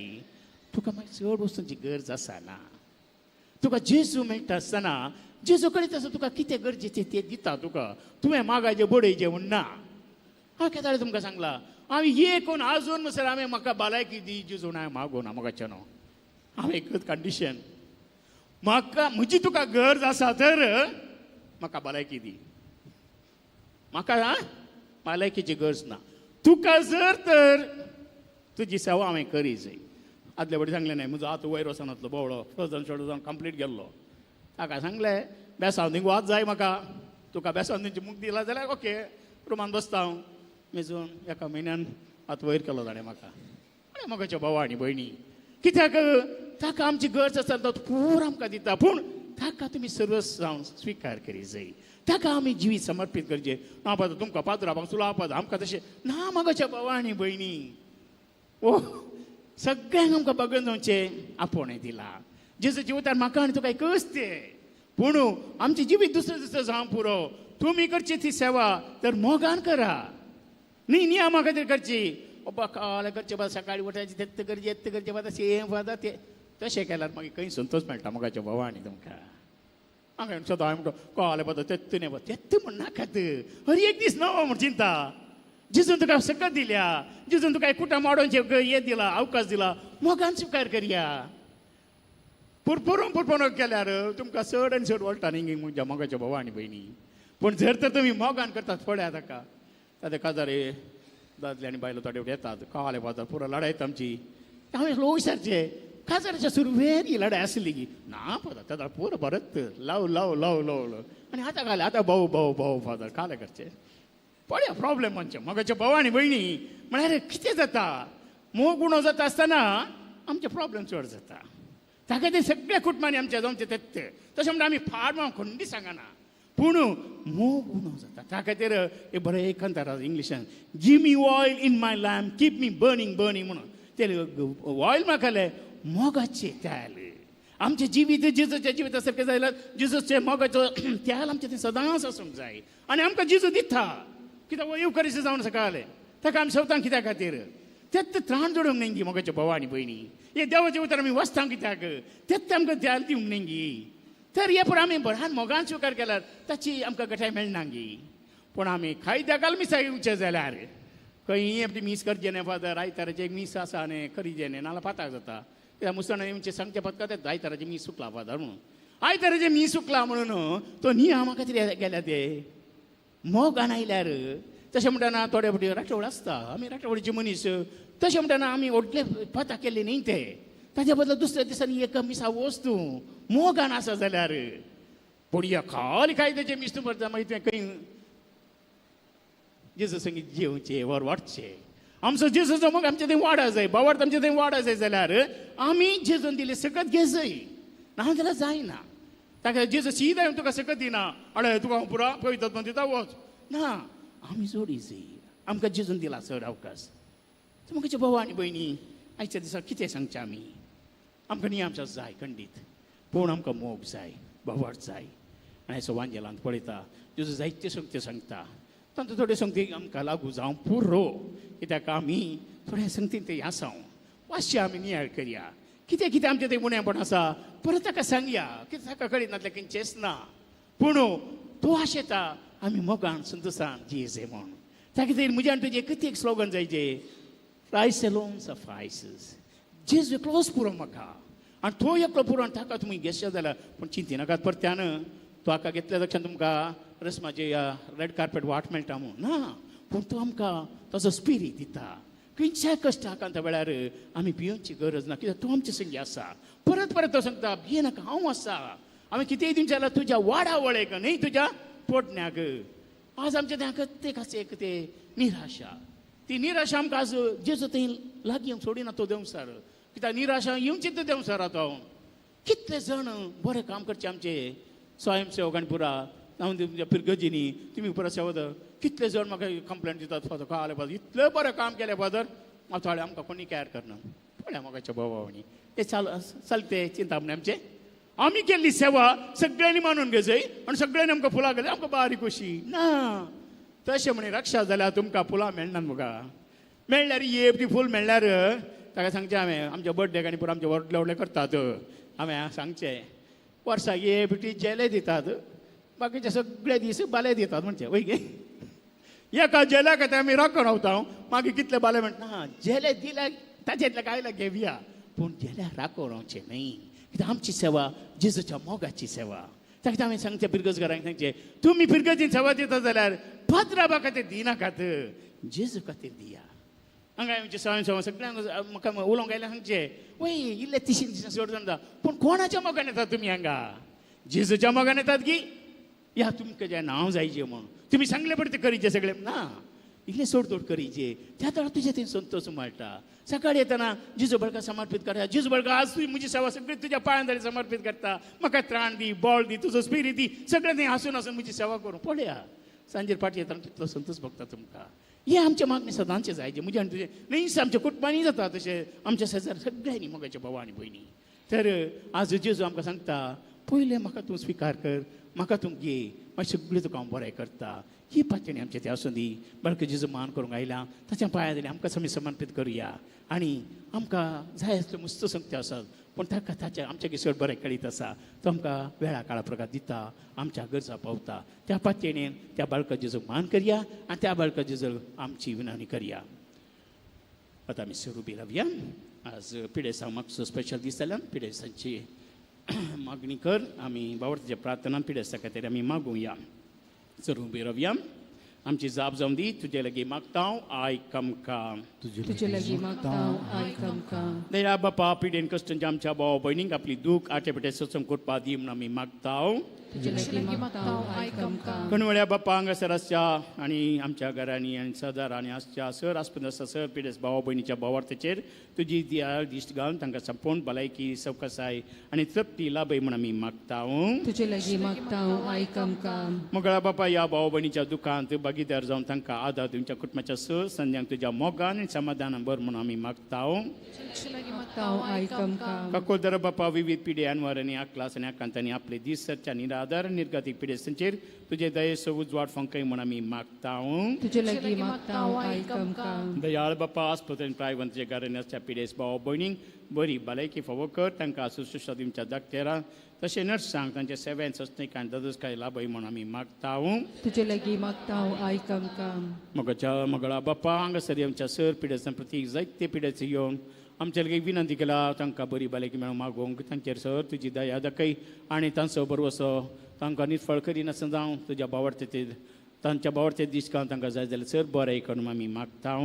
तुका मागीर चड वस्तूंची गरज आसना. तुका जेजू मेळटा आसतना जेजू कडेन आसा तुका कितें गरजेचें तें दिता तुका. तुवें मागायचें बडयचें म्हूण ना. हांव केदाळे तुमकां सांगलां हांवें एक आजून म्हणसर हांवें म्हाका भलायकी दी जेजू हांवें मागूना म्हाका न्हू. हांवें एकच कंडिशन म्हाका म्हजी तुका गरज आसा तर म्हाका भलायकी दी. म्हाका भलायकेची गरज ना. तुका जर तर तुजी सेवा हांवें करी जाय. आदले फावटी सांगलें न्हय म्हजो आतां वयर वचनातलो बोवळो फ्रोजन शोल्डर जावन कंप्लीट गेल्लो. ताका सांगलें बेसांव थिंग वाज जाय म्हाका तुका बेसांव दिंची मुक्त दिला जाल्यार ओके रुमान बसता हांव मेजून एका म्हयन्यान आतां वयर केलो ताणें म्हाका. आनी मोगाच्यो भाव आनी भयणी कित्याक ताका आमची गरज आसता तो पुरो आमकां दिता. पूण ताका तुमी सर्वस्व जावन स्विकार करी जाय. ताका आमी जिवीत समर्पीत करचें. ना पाद तुमकां पाद्रा सुला पाद आमकां तशें ना. मोगाच्या भाव आनी भयणी ओ सगळ्यांक आमकां बगन जावचें आपोवणें दिलां. जेजूचे उतर म्हाका आनी तुका एकच तें. पूण आमचें जिवीत दुसरें दुसरें जावं पुरो. तुमी करची ती सेवा तर मोगान करा न्ही. नियमा खातीर करची बाबा काल करचें बा सकाळी उठायचें तेत्त करचें येत्त करचें बाबा सेम फादर ते तशें केल्यार मागीर खंय संतोश मेळटा मोगाच्या भावा आनी तुमकां. हांवें सदां म्हणटा काल बाबा तेत्त न्ही बाबा तेत्त म्हण नाकात हर एक दीस नवो म्हण चिंता. जेजून तुका सकत दिल्या जेजून तुका कुटां माडोवचें हें दिला अवकाश दिला मोगान स्विकार करया. पुरपुरून पुरपुरून केल्यार तुमकां चड आनी चड वळटा न्ही म्हज्या मोगाच्या भावा आनी भयणी. पूण जर तर तुमी मोगान करतात पळया ताका ताका काजारे दादले आनी बायलो थोडे येतात काले पातात पुरो लडायता आमची. हांवें लोक विचारचें काजाराच्या सुरवेर ही लडाय आसली की ना पळय ताका पुरो भरत लाव लाव लाव लाव लाव आनी आतां घालें आतां भाऊ भाऊ भाऊ फादर काले करचें पळया प्रॉब्लेम आमचे मोगाच्या भाव आनी भयणी. म्हळ्यार कितें जाता मोग उणो जाता आसतना आमचे प्रॉब्लेम चड जाता. ताका ते सगळ्या कुटुंबांनी आमच्या जावचें तेत्त तशें म्हणटा आमी फाट म्हणून खंडी सांगना पूण मोग उणो जाता. त्या खातीर एक बरें एक कांतार इंग्लिशान give me oil in my lamp keep me burning burning म्हणून ते ऑयल म्हाका मोगाचें तेल आमचें जिवीत जेजूच्या जिविता सारकें जाल्यार जेजूचें मोगाचो तेल आमचें तें सदांच आसूंक जाय. आनी आमकां जेजू दिता कित्याक हो येवकारीचें जावन सकाळें ताका आमी सवतां कित्या खातीर तेत्त त्राण जोडूंक न्ही मोगाच्या भाव आनी भयणी. हे देवाचें उतर आमी वाचता कित्याक तेत्त आमकां तेल दिवंक न्ही. तर हे पूण आमी बऱ्यान मोगान स्विकार केल्यार ताची आमकां गठाय मेळना गी. पूण आमी कायद्या मिसाक येवचें जाल्यार खंय आपली मीस करचें न्ही फादर आयताराचें एक मीस आसा न्ही करीचें न्ही नाल्यार पाताक जाता. कित्याक मुसलमान येवचें सांगचें पत्का आयताराचें मीस सुकला फादर म्हणून आयताराचें मीस सुकला म्हणून तो नियमा खातीर गेल्या ते मोगान आयल्यार. तशें म्हणटना थोडे फावटी राठोड आसता आमी राठोडचे मनीस तशें म्हणटना आमी व्हडले पता केल्ले न्ही ते ताच्या बदला दुसऱ्या दिसांनी एक मिसा वच तूं मोगान आसा जाल्यार. पूण खाली कायद्याचें मीस तूं भरता मागीर तुवें खंय जेजू संगीत जेवचें वर वाडचें आमचो जेजूचो मोग आमचे थंय वाडा जाय बावार्थ आमचे थंय वाडा जाय जाल्यार आमी जेजून दिले सकत घे जाय ना जाल्यार जायना. ताका जेजू सीधा येवन तुका सकत दिना अडे तुका हांव पुरा पवित्र दिता वच ना. आमी जोडी जाय आमकां जेजून दिला चड अवकाश. तुमकां भाव आनी भयणी आयच्या दिसा कितें सांगचें आमी आमकां न्ही आमचो जाय खंडीत पूण आमकां मोग जाय बावार्थ जाय. आनी आयचो वांजेलांत पळयता जेजू जायते सगळें सांगता. तांचो थोडे संगती आमकां लागू जावं पुरो कित्याक आमी थोड्या संगतीन ते आसा मातशें आमी नियाळ करया कितें कितें आमचें तें उणेपण आसा परत ताका सांगया कितें ताका कळिनातलें खंयचेंच ना पूण तूं आशेता आमी मोगान संतोशान जियेजे म्हूण त्या खातीर म्हजें आनी तुजें कितें एक स्लोगन जायचे Christ alone suffices. जेजू एकलोच पुरो म्हाका आनी तो एकलो पुरो आनी ताका तुमी घेतशे जाल्यार पूण चिंतिनाकात परत्यान तो हाका घेतल्या तक्षण तुमकां रस्माचे रेड कार्पेट वाट मेळटा म्हूण ना पूण तो आमकां ताचो स्पिरीट दिता खंयच्याय कश्टाक वेळार आमी भियोवची गरज ना कित्याक तो आमचे संगी आसा परत परत तो सांगता भियेनाका हांव आसा आमी कितेंय दिवचें जाल्यार तुज्या वाडा वळेक न्ही तुज्या पोटण्याक आज आमच्या तें प्रत्येक आसा एक ते निराशा ती निराशा आमकां आज जेजू थंय लागीं येवंक सोडिना तो देंवसार कित्याक निराशा येवची तो देंवसार तो कितले जाण बरें काम करचे आमचे स्वयंसेवक आनी पुरा हांव तुमच्या फिरगजीनी तुमी पुरा सेवा कितले जाण म्हाका कंप्लेंट दितात फादर कळ्ळें फादर इतलें बरें काम केलें फादर थोडे आमकां कोणी कॅर करना पळया म्हाका बाबा ते चाल चलते चिंता म्हणे आमचें आमी केल्ली सेवा सगळ्यांनी मानून घेजय आनी सगळ्यांनी आमकां फुलां गेली आमकां बारीक खोशी ना तशें म्हणे रक्षा जाल्यार तुमकां फुलां मेळनात मुगा मेळ्ळ्यार एकटी फूल मेळ्ळ्यार ताका सांगचें हांवें आमच्या बर्थडेक आनी पुरो आमचे व्हडले व्हडले करतात हांवें सांगचें वर्साक एकटी जेले दितात बाकीचे सगळे दीस बाले दितात म्हणचे वय गे एका जेल्या खातीर आमी राखून रावता मागीर कितले बाले म्हणटा ना जेले दिले ताचेंतले कांय घेवया पूण जेल्या राखून रावचें न्ही कित्याक आमची सेवा जेजूच्या मोगाची सेवा ताका हांवें सांगचें फिरगजकारांक सांगचें तुमी फिरगजीन सेवा दिता जाल्यार पात्राबा खातीर दिनाकात जेजू खातीर दिया हांगा आमचे स्वयं सेवा सगळ्यांक म्हाका उलोवंक आयल्यार सांगचें वय इल्ले तिशीन तिशीन चड जाण पूण कोणाच्या मोगान येतात तुमी हांगा जेजूच्या मोगान येतात की या तुमकां जें नांव जायचें म्हूण तुमी सांगले पडटे ते करीचे सगळे ना इल्लें सोड करीचे त्या तरा तुजें थंय संतोश मेळटा सकाळी येतना जेजू बळका समर्पीत करता जेजू बळका आज तुजी म्हजी सेवा सगळी तुज्या पांयां जाली समर्पीत करता म्हाका त्राण दी बळ दी तुजो स्पिरीट दी सगळें थंय हांसून हांसून म्हजी सेवा करूं पळया सांजेर फाटी येतना तितलो संतोश भोगता तुमकां हे आमच्या मागणी सदांचें जायचे म्हजें आनी तुजें न्ही आमच्या कुटुंबांनी जाता तशें आमच्या शेजार सगळ्यांनी मोगाच्या भावा आनी भयणी तर आज जेजू आमकां सांगता पयलें म्हाका तूं स्विकार कर म्हाका तूं घे मागीर सगळें तुका हांव बरें करता ही पातणी आमच्या ते आसूं दी बळके जेजू मान करूंक आयला ताच्या पांया जाल्यार आमकां आमी समर्पीत करुया आनी आमकां जाय आसल्यो मस्त संगत्यो आसात पूण ताका ताच्या आमच्या चड बरें कळीत आसा तो आमकां वेळा काळा प्रकार दिता आमच्या गरजा पावता त्या पातयेन त्या बाळका जेजूक मान करया आनी त्या बाळका जेजूक आमची विनवणी करया. आतां आमी सुरू बी रावया. आज पिडेसांक मातसो स्पेशल दीस जाल्यान पिडेसांची मागणी कर आमी बावडतीच्या प्रार्थना पिडेसा खातीर आमी मागुया. सुरू बी रावया. आमची जाप जावन दी तुजे लागीं मागता आयक आमकां. तुजे लागीं मागता आयक आमकां. दया बापा पिडेन कश्टांच्या आमच्या भाव भयणींक आपली दूख आटे पेटे सत्संग करपा दी म्हूण आमी मागता. तुजे लागीं मागता आयक आमकां. कणवळ्या बापा हांगासर आसच्या आनी आमच्या घरांनी आनी सदारांनी आसच्या सर आसपद आसता सर पिडेस भावा भयणीच्या भावार्थेचेर तुजी दियाळ दिश्ट घालून तांकां संपूर्ण भलायकी सवकासाय आनी तृप्ती लाभय म्हूण आमी मागता. तुजे लागीं मागता आयक आमकां. मोगळा बापा ह्या भाव भयणीच्या दुखांत भागीदार जावन तांकां आदार तुमच्या कुटुंबाच्या सर संध्यांक तुज्या मोगान आनी समाधानान भर म्हूण आमी मागता. आयक आमकां. काकोदर बापा विविध पिढे अनवर आनी आकलास आनी आकांतांनी आपले दीस सरच्या निराधार निर्गतीक पिडेस्तांचेर तुजे दयेचो उजवाड फांकय म्हूण आमी मागता. तुजे लागीं मागता आयक आमकां. दयाळ बापा आस्पत्रेन प्रायवंतचे घरांनी आसच्या पिडेस भाव भयणींक बरी भलायकी फावो कर तांकां सुश्रुशा दिवच्या दाक्तेरां तशें नर्सांक तांच्या सेवेन सस्नीक आनी ददस्काय लाभय म्हूण आमी मागता. तुजे लागीं मागता आयक आमकां. मगच्या मगळा बापा हांगासर आमच्या सर पिडेस्तां प्रती जायते पिडेस येवन आमच्या लागीं विनंती केला तांकां बरी भलायकी मेळूंक मागूंक तांचेर सर तुजी दया दाखय आनी तांचो बरवसो तांकां निर्फळ करिनासतना जावं तुज्या बावडते तांच्या बावडते दीस घालून तांकां जाय जाल्यार सर बरें करून आमी मागता.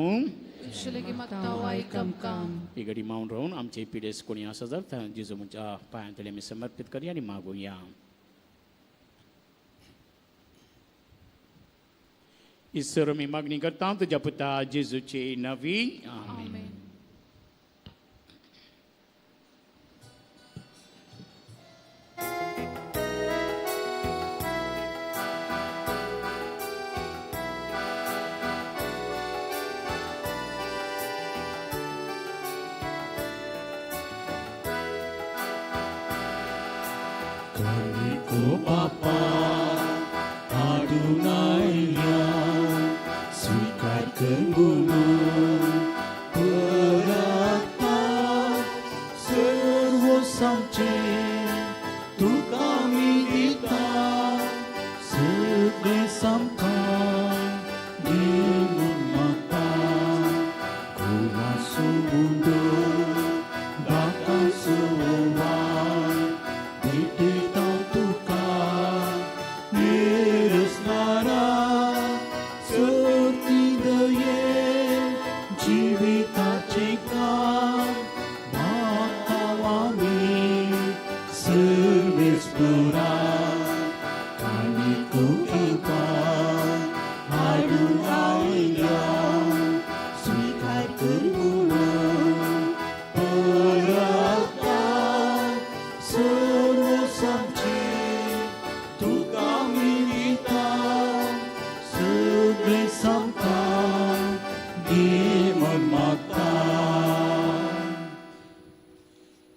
ही घडी मावन रावन आमचे पिडेस कोणी आसा जाल्यार जेजू म्हज्या पांयां तले आमी समर्पीत करया आनी मागुया. ईश्वर आमी मागणी करता तुज्या पुता जेजूची नवी. आमेन. Kami ko Papa, Adunaya, कर म्हणून पराता सर्व सामचे तुका आमी दिता सगळें सामकां दी म्हूण मागता कुलासो उंडो बाकासो वाय भेटयता तुका निरसणारा सर्ती दये जिविताचें काम मागता आमी सर्वेस्पुरा आनी कृपा हाडून आयल्या स्विकार कर म्हणून पराता सर्व सामचे तुका आमी दिता सगळें सामकां दी म्हूण मागता.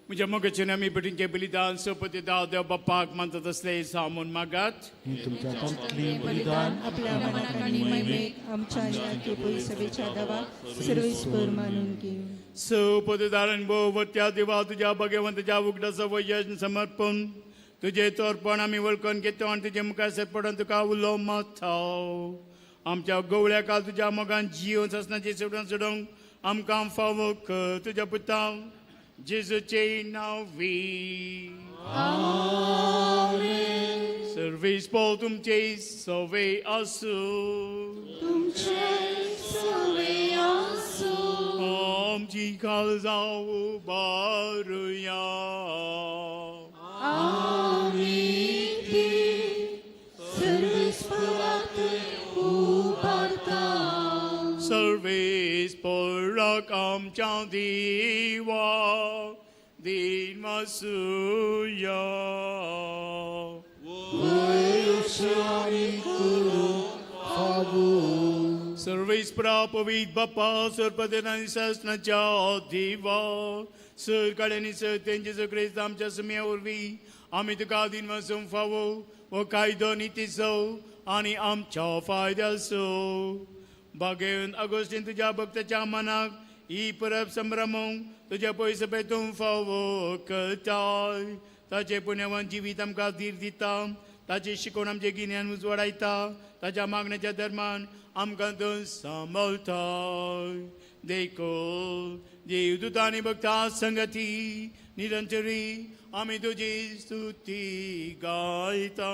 म्हज्या मोगाचें आमी भेटींचें बलिदान सोपती दाव देव बाप्पाक मानता तसलें सामून मागात. तुमच्या हातांतलें बलिदान आपल्या मनाक आनी महिमेक आमच्या आनी पयसभेच्या दवा सर्वेस्पर मानून घेऊ. सपददारण भोवत्या देवा तुज्या भगवंताच्या उगडाचो वयज समर्पण तुजें तोरपण आमी वळखून घेतो आनी तुजे मुखार सरपडून तुका उलो मारता. आमच्या गवळ्या काल तुज्या मोगान जीवन ससनाची सोडून सोडूंक आमकां फावो कर तुज्या पुता जेजूचे नांवी. सर्वीस पो तुमचे सवे आसूं. तुमचे सवे आसूं. आमची काळजां उबारुया. आमी ती सर्वेस्पराक उबारता. सर्वेस्पराक आमच्या देवा दिनवासुया. सर्वेस्परा पवित्र बाप्पा सरपदेन आनी सासणाच्या देवा सरकाड्यांनी सर तेंचे क्रिस्त आमच्या सुम्या वरवीं आमी तुका दिनवासूंक फावो हो कायदो नितीचो आनी आमच्या फायद्याचो. बागेवन अगोस्टीन तुज्या भक्ताच्या मनाक ही परब संभ्रमूंक तुज्या पयसो पेतूंक फावो करताय. ताचे पुण्यवान जिवीत आमकां धीर दिता, ताची शिकवण आमचें गिन्यान उजवाडायता, ताच्या मागण्याच्या धर्मान आमकां तूं सांबाळताय. देखून देवदूत आनी भक्ता संगती निरंतरी आमी तुजी स्तुती गायता.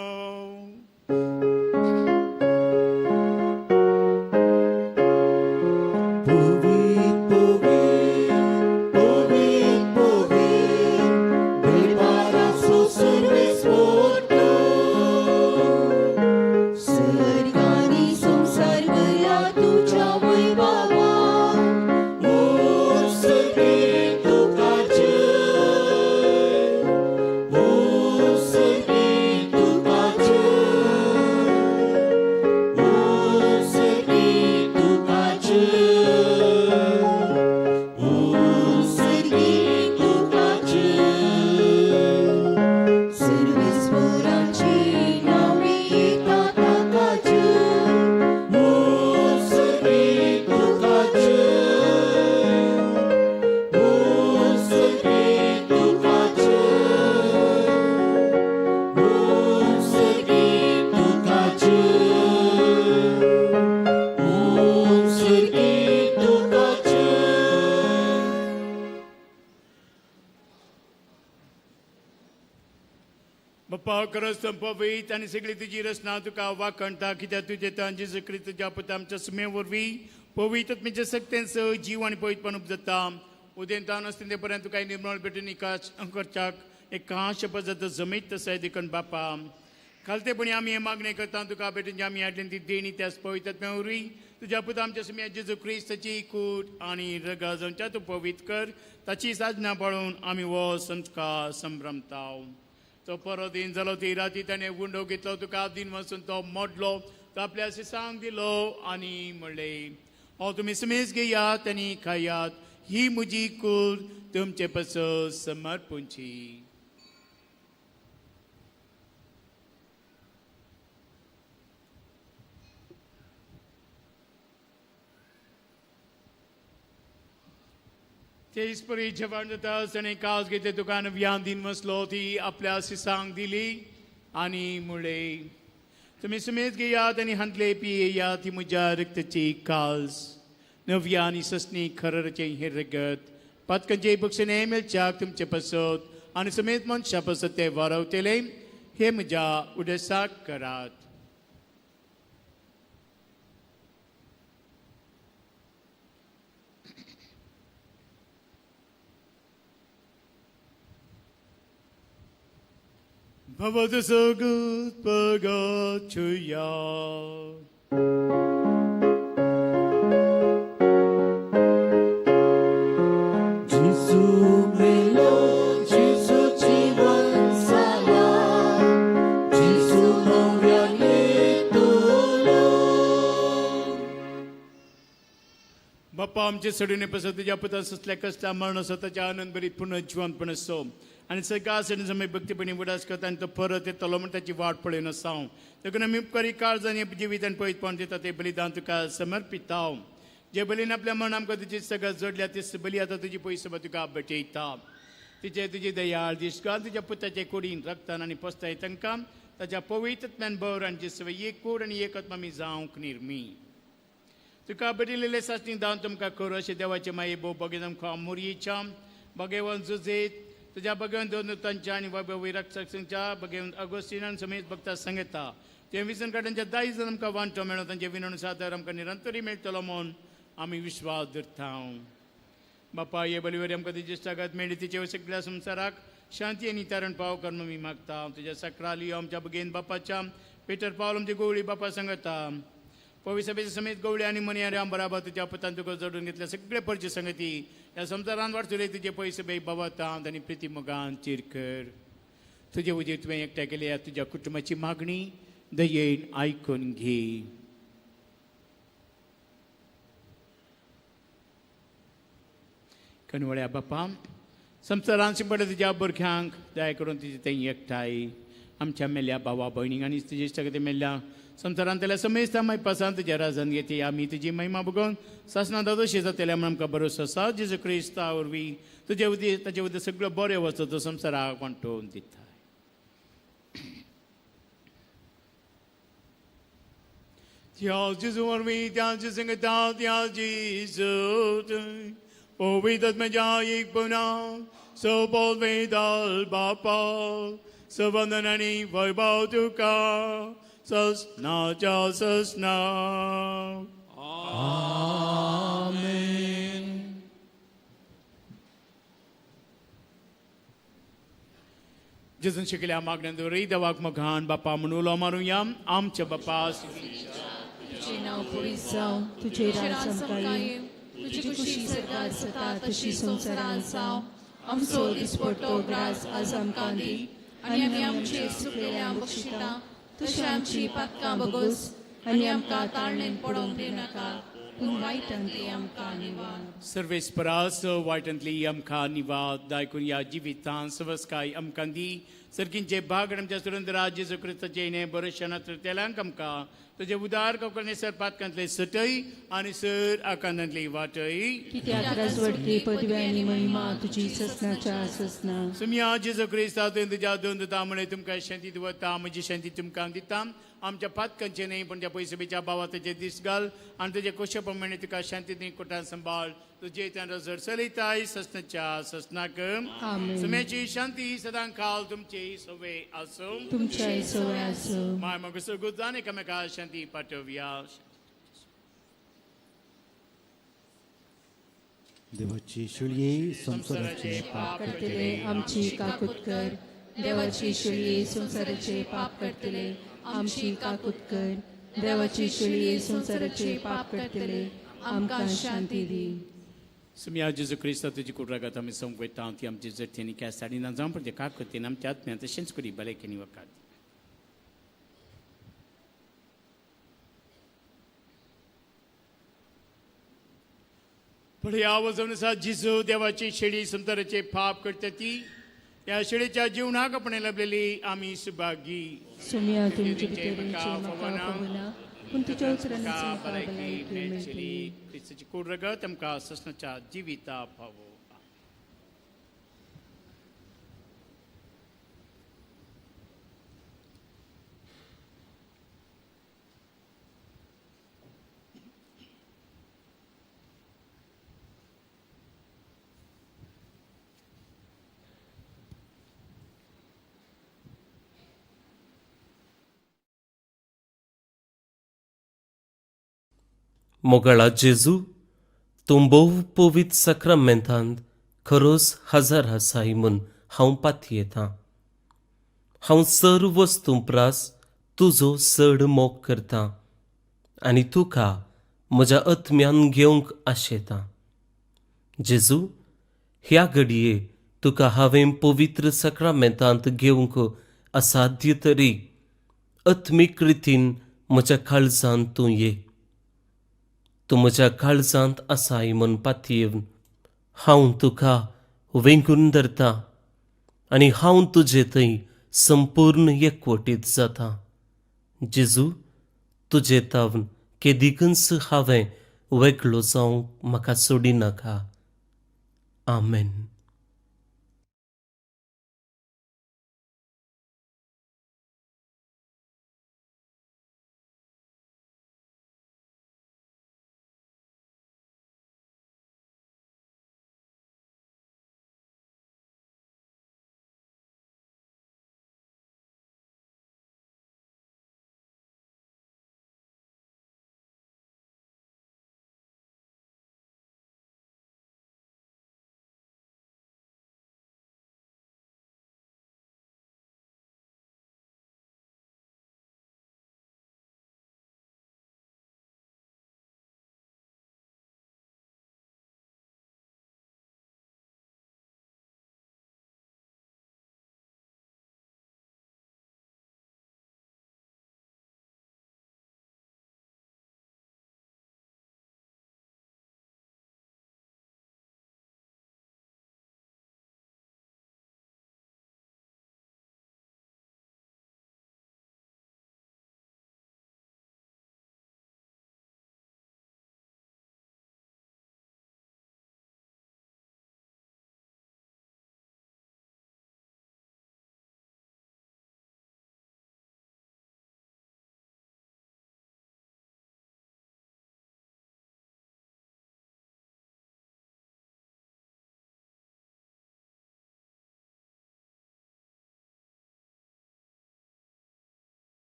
पवित्र पवित्र पवित्र पवित्र देवाचो सर्वेस्पर तूं. सर्गानी संवसार भरला तुज्या वैभवान. उत्सर्गी तुका जय, उत्सर्गी तुका जय, उत्सर्गी तुका जय, उत्सर्गी तुका जय. सर्वेस्पराचे नांवी येता ताका जय. उत्सर्गी तुका जय, उत्सर्गी तुका जय, उत्सर्गी तुका जय, उत्सर्गी तुका जय. बाप्पा खरंच संपवीत आनी सगळी तुजी रचना तुका वाखणटा कित्याक तुजें तान जेजू क्रिस्त तुज्या पुता आमच्या सुमे वरवीं पवित्र आत्म्याच्या सक्त्यांचो जीव आनी पवित्रपण उपजता. उदेंतान आसता पर्यंत तुका निर्मळ भेटून निकाश करच्याक एक काश जाता जमीत तसो देखून बापा खालतेपणी आमी हे मागणें करता तुका भेटून जी आमी हाडली ती देणी त्याच पवित्र आत्म्या वरवीं तुज्या पुता आमच्या सुम्या जेजू क्रिस्ताची कूट आनी रगा जावच्या तूं पवित्र कर ताची साधना पाळून आमी हो संस्कार संभ्रमता. तो परत दिन जालो ती राती ताणें गुंडो घेतलो तुका दिन वचून तो मोडलो तो आपल्या शिसांक दिलो आनी म्हणलें हो तुमी समेज घेयात आनी खायात ही म्हजी कूड तुमचे पासत समर्पूंची. तेच परी जेवण जाता आसतना कास घेतले तुका नव्यान दिन बसलो ती आपल्या सिसांक दिली आनी मुळे तुमी सुमेज घेयात आनी हांतले पियेयात ती म्हज्या रक्ताची काल्स नव्या आनी ससनी खररचें हें रगत पातकांचे बक्षणे मेळच्याक तुमचे पसत आनी समेत मनशा पसत ते वारवतले हे म्हज्या उडसाक करात. भवतु सगत पगाचुया. जेजू मेलो, जेजू जीवन जाला, जेजू नव्यान येतलो. बाप्पा आमचे सडून पसत तुज्या पुता ससल्या कसल्या मरण स्वताच्या आनंद बरी पुनर्जिवंतपण असो आनी सगळ्या सण समय भक्तीपणी उडास करता आनी तो परत येतलो म्हण ताची वाट पळयन आसा. देखून आमी उपकारी काळजान जिवीत आनी पयतपण दिता ते बलिदान तुका समर्पिता. जे बलीन आपल्या मरण आमकां तुजी सगळं जोडल्या ते बली आतां तुजी पयसो तुका भेटयता. तिचे तुजी दयाळ दिसकाल तुज्या पुताचे कुडीन रक्तान आनी पस्ताय तांकां ताच्या पवित्रत्म्यान बर आनी जिसवे एक कूड आनी एक आत्मा आमी जावंक निर्मी. तुका बरिल्ले सासणी दान तुमकां करूं अशें देवाचे माये भोव बगेन आमकां मुरयेच्या बगेवन जुजेत तुज्या बगेवन दोन तांच्या आनी वैभवी रक्षकच्या बगेवन अगोस्टिनान समेत भक्ता सांगता ते विसन काड्यांच्या दायज जावन आमकां वांटो मेळो तांचे विनवण सादर आमकां निरंतरी मेळटलो म्हूण आमी विश्वास धरता. बापा हे बलिवरी आमकां तुजी इश्टागत मेळ्ळी तिचे सगळ्या संवसाराक शांती आनी तारण पाव कर आमी मागता. तुज्या सक्राली आमच्या बगेन बापाच्या पेटर पावल आमचे गोवळी बापा सांगता पविसभेचे समेत गवळी आनी मनी आम बराबर तुज्या पुतान तुका जोडून घेतल्या सगळे परचे संगती ह्या संवसारान वाडतले तुजे पयशे बाई बाबा आनी प्रिती मोगान चिरकर तुजे उजेर तुवें एकट्या केल्या तुज्या कुटुंबाची मागणी दयेन आयकून घे. कणवळ्या बापा संवसारान शिंपडल्या तुज्या भुरग्यांक दया करून तुजे तें एकठांय आमच्या मेल्या भावा भयणींक आनी तुजे इश्टागती मेल्ल्या संवसारांतल्या समेस्त मायपासान तुज्या राजान घेती आमी तुजी महिमा बघून सासना दादोशी जातल्या म्हण आमकां भरोसो आसा. जेजू क्रिस्ता वरवीं तुजे उदे ताचे उदे सगळें बरें वचत तो संवसाराक वांटोवन दिता. त्या जेजू वरवीं त्या संगता त्या जेजू पवित्र म्हज्या एक पुना सोबोल वेदाल बापा सवंदन आनी वैभव तुका ससनाच्या ससना. आमेन. जेजून शिकल्या मागण्यांत देवाक मघान बापा म्हणून उलो मारुया. आमच्या बापा तुझे नाव पवित्र जावं, तुझे राज आमकां येवं, तुजी खुशी सरकार जाता तशी संवसारांत जावं. आमचो दिसपट्टो ग्रास आज आमकां दी आनी आमी आमचे चुकलेल्या बक्षिता तशी आमची पातकां बगोस आनी आमकां ताळणेन पडोवंक दिनाका पूण वायटांतली आमकां निवार. सर्वेस्परास वायटांतली आमकां निवाद दायकून ह्या जिवितान सवस्काय आमकां दी सर्कींचे भाग आमच्या सुरेंद्र जेजू क्रिस्ताचे हें बरें क्षणांत तेलांक आमकां तुजे उदार कोंकणी सर पातकांतले सटय आनी सर आकांतांतली वाटय. कित्याक राजवटकी पदवी आनी महिमा तुजी ससनाच्या ससना. सुमिया जेजू क्रिस्ता तुवें तुज्या दोन दिता म्हळें तुमकां शांती दवरता म्हजी शांती तुमकां दिता. आमच्या पातकांचे न्हय पूण त्या पयसुबीच्या भावा तुजे दीस घाल आनी तुजे कोशे प्रमाणे तुका शांती दी कोटान सांबाळ तुजे जर चलयताय ससनाच्या ससनाक. आमेन. सुम्याची शांती सदां काल तुमची सवे आसूं. तुमच्याय सवय आसूं. माय मग सगळं जाण एकामेका शांती पाठोवया. देवाची शिळये संवसाराचे पाप करतले आमची काकूत कर. देवाची शिळये संवसाराचे पाप करतले आमची काकूत कर. देवाची शिळये संवसाराचे पाप करतले आमकां शांती दी. सुम्या जेजू क्रिस्ता तुजी कुटरागात आमी संपयता ती आमची जठ्ठीनी कॅस ना जावं पण ते काकूतीन आमच्या आत्म्यान तशेंच करी भलायकेनी वकात. पळया वजन आसा जिजू देवाची शेळी संवसाराचे पाप करता ती ह्या शेळीच्या जीवनाक आपणे लाभलेली आमी सुभागी. सुम्या तुमचे भितर म्हाका फवना पूण तुज्या उतरांनी म्हाका भलायकी मेळटली. क्रिस्ताची कूड रगत आमकां ससनाच्या जिविता पावो. मोगाळा जेजू, तूं भोव पवित्र साक्रामेंतांत खरोच हजर आसाय म्हूण हांव पातयेतां. हांव सर्व वस्तूं प्रास तुजो चड मोग करतां आनी तुका म्हज्या आत्म्यान घेवंक आशेतां. जेजू, ह्या घडये तुका हांवें पवित्र साक्रामेंतांत घेवंक असाध्य तरी आत्मीक रितीन म्हज्या काळजांत तूं ये. तूं म्हज्या काळजांत आसाय म्हूण पातयेवन हांव तुका वेंगून धरतां आनी हांव तुजे थंय संपूर्ण एकवटीत जाता. जेजू, तुजे तावन केदिकूच हांवें वेगळो जावंक म्हाका सोडिनाका. आमेन.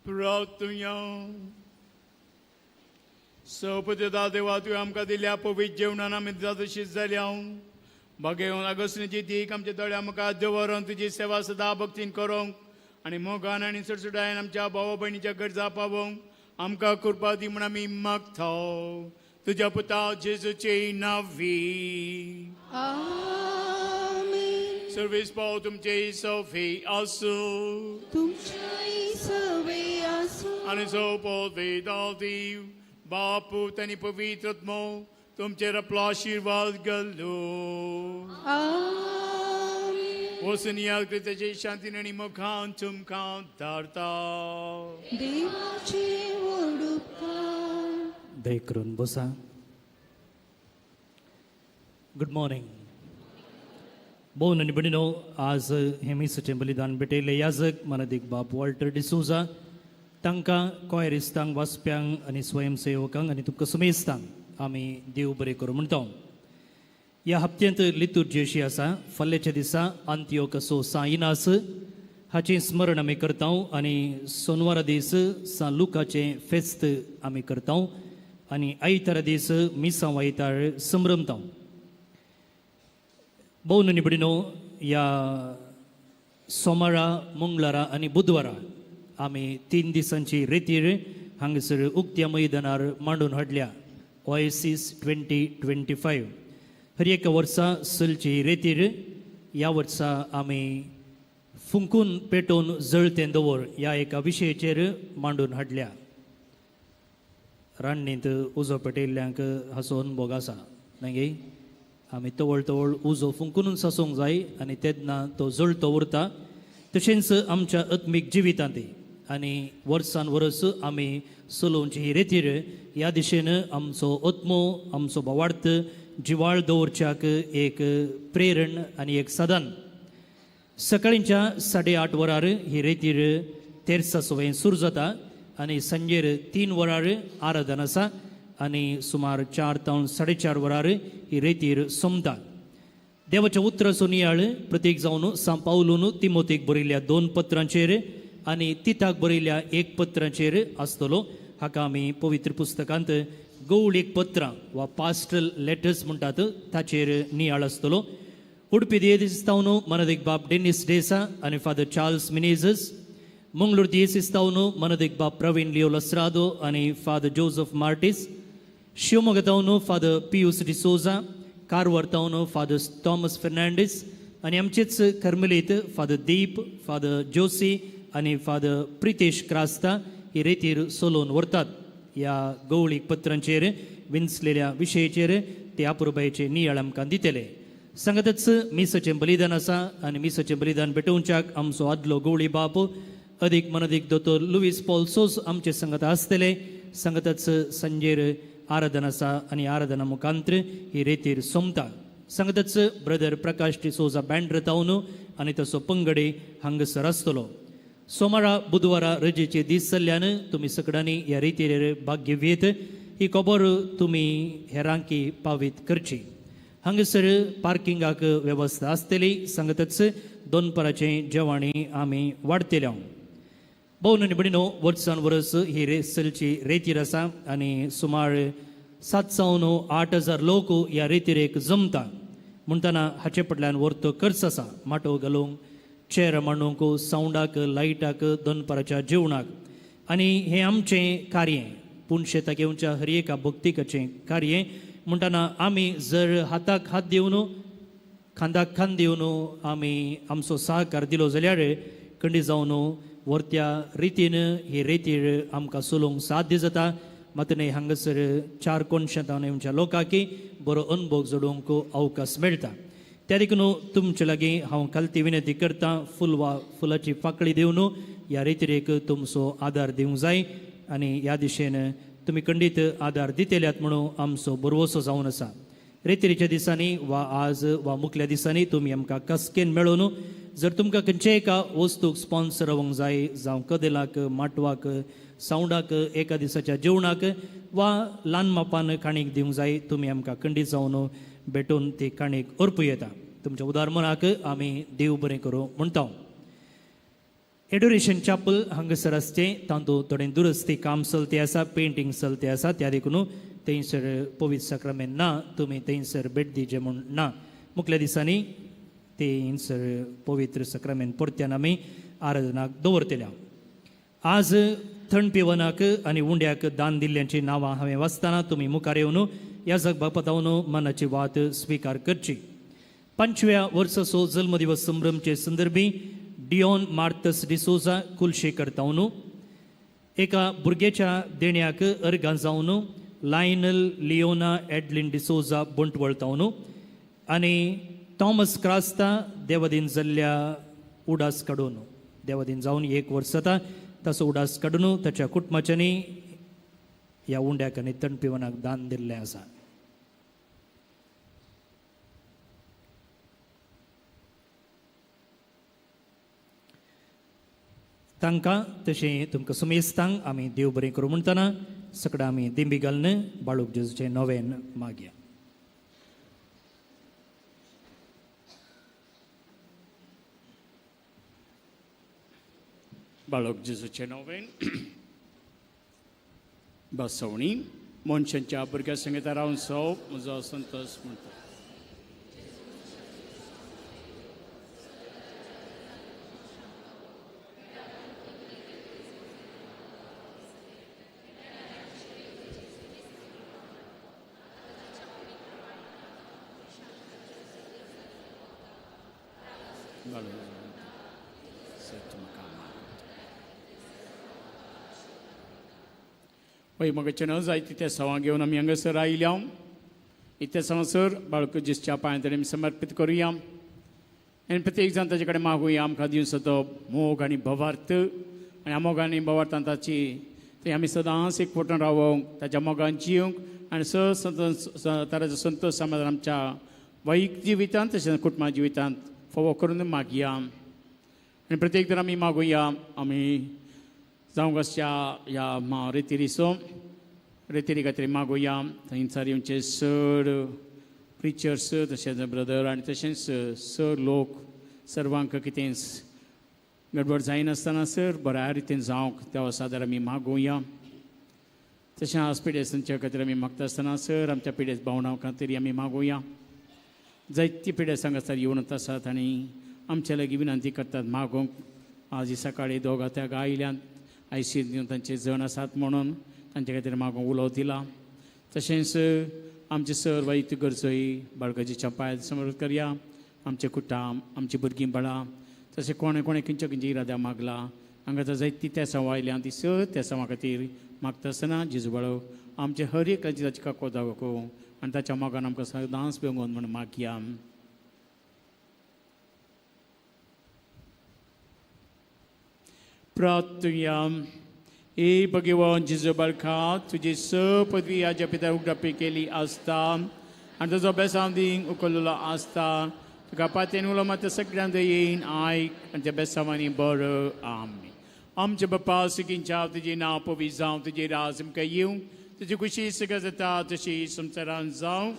प्रार्थुया. सौपदेता देवा, तुवें आमकां दिल्या पवित्र जेवणान आमी तशीच जाल्या. भागेवन अगस्तीची तीक आमच्या दोळ्या मुखार दवरून तुजी सेवा सदां भक्तीन करूंक आनी मोगान आनी सुटसुटायेन आमच्या भावा भयणीच्या गरजा पावोवंक आमकां कृपा दी म्हूण आमी मागता. तुज्या पुता जेजूचे नांवी. आमेन. सर्वेस पाव तुमचे सफी आसूं. तुमच्याय सवे आसूं. आनी सोपो वेदाती बापू आनी पवित्र आत्मो तुमचेर आपलो आशिर्वाद घालू. आमेन. वचून या क्रिस्ताचे शांतीन आनी मुखान तुमकां धाडता. देवाचे व्हड उपकार. दय करून बसा. गुड मॉर्निंग भोवन आनी भयणीनो, आज हें मिसाचें बलिदान भेटयलें याजक मनादीक बाब वॉल्टर डिसोजा, तांकां, कॉयरिस्तांक, वाचप्यांक आनी स्वयंसेवकांक आनी तुमकां सुमेस्तांक आमी देव बरें करूं म्हणटा. ह्या हप्त्यांत लितुर्जी अशी आसा. फाल्याच्या दिसा आंतियोकसो सां इनास हाचें स्मरण आमी करता आनी सोनवारा दीस सां लुकाचें फेस्त आमी करता आनी आयतारा दीस मिसांव आयतार संभ्रमता. भोव निबडिनो, ह्या सोमारा, मंगळारा आनी बुधवारा आमी 3 दिसांची रेतीर हांगासर उक्त्या मैदानार मांडून हाडल्या, ओएसीस 2025. हर एका वर्सा चलची रेतीर ह्या वर्सा आमी फुंकून पेटोवन जळतें दवर ह्या एका विशयाचेर मांडून हाडल्या. रान्नींत उजो पेटयल्ल्यांक हाचो अनुभव आसा मागीर आमी तवळ तवळ उजो फुंकुनूच आसूंक जाय आनी तेन्ना तो जळतो उरता. तशेंच आमच्या आत्मीक जिवितांत आनी वर्सान वर्स आमी चलोवची ही रेतीर ह्या दिशेन आमचो आत्मो, आमचो भावार्थ जिवाळ दवरच्याक एक प्रेरण आनी एक साधन. सकाळींच्या 8:30 वरार ही रेतीर तेरसा सवय सुरू जाता आनी सांजेर 3 वरार आराधन आसा आनी सुमार 4 तावन 4:30 वरार ही रेतीर सोमता. देवाच्या उतराचो नियाळ प्रतीक जावन सां पावलून तिमोतीक बरयल्ल्या 2 पत्रांचेर आनी तिताक बरयल्ल्या 1 पत्रांचेर आसतलो. हाका आमी पवित्र पुस्तकांत गौळीक पत्रां वा पास्टल लेटर्स म्हणटात, ताचेर नियाळ आसतलो. उडपी दियेसिस्तावन मनदीक बाब डेनिस डेसा आनी फादर चार्ल्स मिनेजस, मंगळूर दियेसिस्तावन मनदीक बाब प्रवीण लियो लस्रादो आनी फादर जोजफ मार्टीस, शिवमोगा तावन फादर पियूस डिसोजा, कारवार तावन फादर थॉमस फेर्नांडीस आनी आमचेच Carmelite father Deep, father Josy आनी फादर प्रितेश क्रास्ता ही रेतीर सोलोवन व्हरतात. ह्या गौळीक पत्रांचेर विंचलेल्या विशयाचेर ते अपुरबायेचे नियाळ आमकां दितले. सांगतच मिसाचें बलिदान आसा आनी मिसाचें बलिदान भेटोवच्याक आमचो आदलो गवळी बाप अदीक मनदीक दोतोर लुवीस पॉल सोज आमचे संगत आसतले. सांगतच सांजेर आराधन आसा आनी आराधना मुखांत्र ही रेतीर सोमता. सांगतच ब्रदर प्रकाश डिसोजा बँड्र तावन आनी तसो पंगडी हांगासर आसतलो. सोमारा बुधवारा रजेचे दीस जाल्ल्यान तुमी सगळ्यांनी ह्या रेतीर भाग घेवयेत ही खबर तुमी हेरांकी पावीत करची. हांगासर पार्किंगाक वेवस्था आसतली. सांगतच दोनपराचें जेवणी आमी वाडटले. भोवन आनी भयणीनो, वर्सान वर्स ही रेस चलची रेतीर आसा आनी सुमार 7 जावन 8 हजार लोक ह्या रेतिरेक जमता. म्हणटना हाचे फाटल्यान वर्तो खर्च आसा, माटोव घालूंक, चेर मांडूंक, सावंडाक, लायटाक, दनपाराच्या जेवणाक. आनी हें आमचें कार्य पूण शेताक येवच्या हर एका भक्तिकाचें कार्य. म्हणटना आमी जर हाताक हात दिवन, खांदाक खांद दिवन आमी आमचो सहकार दिलो जाल्यार खंडी जावन वर्त्या रितीन ही रेतीर आमकां चलोवंक साध्य जाता. मात न्हय हांगासर 4 कोनशांत येवच्या लोकांकी बरो अनुभव जोडूंक अवकाश मेळटा. त्या देखून तुमचे लागीं हांव खालती विनंती करता, फुल वा फुलाची फाकळी दिवन ह्या रेतिरेक तुमचो आदार दिवंक जाय आनी ह्या दिशेन तुमी खंडीत आदार दितल्यात म्हणून आमचो भरवसो जावन आसा. रेतिरीच्या दिसांनी वा आज वा मुखल्या दिसांनी तुमी आमकां कसकेन मेळोवन जर तुमकां खंयच्याय एका वस्तूक स्पॉन्सर रावंक जाय, जावं कदेलाक, माटवाक, सावंडाक, एका दिसाच्या जेवणाक वा ल्हान मापान काणीक दिवंक जाय, तुमी आमकां खंडीत जावन भेटून ती काणीक अर्पूं येता. तुमच्या उदार मनाक आमी देव बरें करूं म्हणटा. एडोरेशन चॅपल हांगासर आसचें तातूंत थोडें दुरुस्ती काम चलते आसा, पेंटींग चलते आसा, त्या देखून थंयसर पवित्र साक्रामेंत ना, तुमी थंयसर भेट दिवचें म्हूण ना. मुखल्या दिसांनी थंयसर पवित्र साक्रामेंत परत्यान आमी आराधनाक दवरतले. आज थंड पिवनाक आनी उंड्याक दान दिल्ल्यांची नांवां हांवें वाचतना तुमी मुखार येवन ह्या जगभा पतावन मनाची वात स्विकार करची. पंचव्या वर्साचो जल्मदिवस संभ्रमचे संदर्भी डिओन मार्तस डिसोजा कुलशेकर तावनू एका भुरग्याच्या देण्याक अर्गां जावन लायनल लियोना एडलिन डिसोजा बंटवळ तावनू आनी थॉमस क्रास्ता देवादीन जाल्ल्या उडास काडून देवादीन जावन एक वर्स जाता ताचो उडास काडून ताच्या कुटुंबाच्यांनी ह्या उंड्याक आनी तणपिवनाक दान दिल्लें आसा. तांकां तशें तुमकां सुमेस्तांक आमी देव बरें करूं म्हणटना सगळें आमी दिंबी घालून बाळूक जेजूचें नवेन मागया. बाळक जेजूचें नवेन बसवणी मनशांच्या भुरग्या संगीता रावन सौ म्हजो संतोष म्हणटा. पळय मगचे न जायती त्या सवां घेवन आमी हांगासर आयल्या. इतल्या सवांसर बाळक जेजूच्या पांयां आमी समर्पीत करुया आनी प्रत्येक जाण ताचे कडेन मागुया आमकां दिवचो तो मोग आनी भवार्थ आनी ह्या मोगान आनी भवार्थान ताची ते आमी सदांच एक फोटोन रावोंक ताच्या मोगान जिवंक आनी स संतोष ताचो संतोश समाधान आमच्या वैयक्तीक जिवितांत तशेंच कुटुंबा जिवितांत फोवो करून मागया. आनी प्रत्येक जाण आमी मागुया आमी जावंक आसच्या ह्या मा रेतिरीचो रेतिरी खातीर मागुया. थंयसर येवचे चड प्रिचर्स तशेंच ब्रदर आनी तशेंच सर लोक सर्वांक कितेंच गडबड जायनासतना सर बऱ्या रितीन जावंक त्या सादर आमी मागुया. तशें आज पिडेस्तांच्या खातीर आमी मागता आसतना सर आमच्या पिडेस्त भावणां खातीर आमी मागुया. जायती पिडेस्तां हांगासर येवन आसात आनी आमच्या लागीं विनंती करतात मागूंक. आज सकाळीं दोगां त्या आयल्यात आयसीत दिवन तांचे जण आसात म्हणून तांचे खातीर मागूंक उलो दिला. तशेंच आमचे सर वैयक्तीक गरजोय बाळगाजीच्या पांयार समर्पण करया. आमचे कुटाम आमची भुरगीं बाळां तशें कोणें कोणें खंयच्या खंयच्या इराद्या मागला हांगा जायती त्या सवा आयल्या ती सर त्या सवा खातीर मागता आसतना जेजू बाळो आमचे हर एकाची ताची काको दाखो आनी ताच्या मोगान आमकां सदांच बेंगोन म्हूण मागया. प्रार्थुया. ए भगवान जेजू बाळका तुजी स पदवी आज्या पिता उगडापी केली आसता आनी तुजो बेसांव दींग उखल्लो आसता तुका पातेन उलो मात सगळ्यांत येयन आयक आनी त्या बेसांवांनी बरो. आमी आमचे बापा सुखींच्या तुजें नांव पवित्र जावं तुजें राज आमकां येवं तुजी खुशी सगळें जाता तशी संवसारान जावं.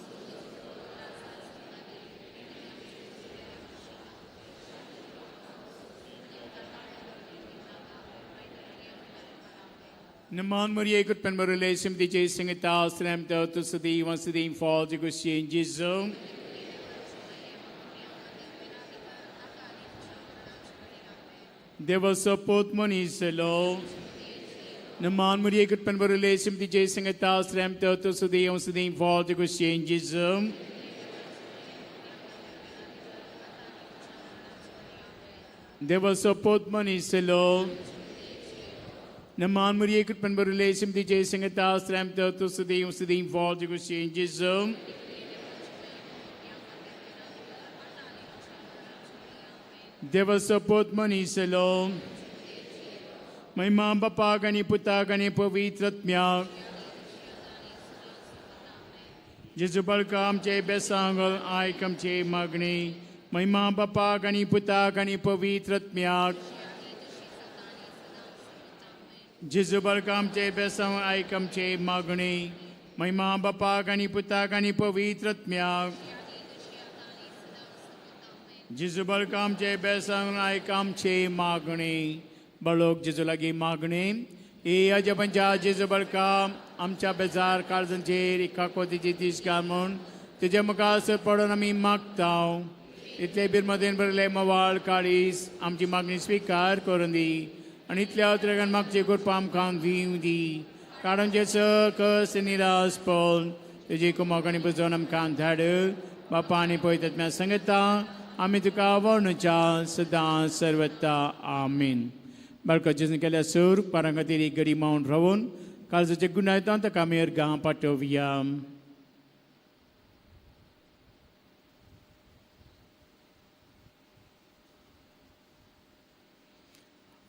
Naman Maria, good pen Maria, Simdi Jason, Slam, to Sadi, once the fall, to go see Jesus. There was support money, selo. Naman Maria, good pen Maria, Simdi Jason, Slam, to Sadi, once the fall, to go see Jesus. There was support money, selo. Naman Maria, good pen Maria, Simdi Jason, Slam, to Sadi, once the fall, to go see Jesus. देवाचो मनीस लो महिमा बापाक आनी पुताक आनी पवित्र आत्म्याक जेजू बाळका आमचे बेसांग आयक आमचे मागणी महिमा बापाक आनी पुताक आनी पवित्र आत्म्याक जेजू बाळका आमचे बेसांग आयक आमचे मागणी महिमा बापाक आनी पुताक आनी पवित्र आत्म्याक जेजू बाळका आमचे बेसांग आयक आमचे मागणी बाळक जेजू लागीं मागणी ए अजपंच्या जेजू बाळका आमच्या बेजार काळजांचेर एका कोतीची दीस घाल म्हूण तुज्या मुखार पडून आमी मागता. इतले बिरमदेन भरले मवाळ काळीस आमची मागणी स्विकार करून दी आनी इतल्या उतरान मागचे कृपा आमकां दिवं दी कारण जे कस निराश पळोवन तुजी कुमक आनी पुजोवन आमकां धाड. बापा आनी पवित्र सांगता आमी तुका वर्णुच्या सदां सर्वता आमीन. बाळका जेजून केल्या सूर पारां खातीर एक गडी मावन रावून काळजाचे गुणायतां ताका आमी अर्गां पाठोवया.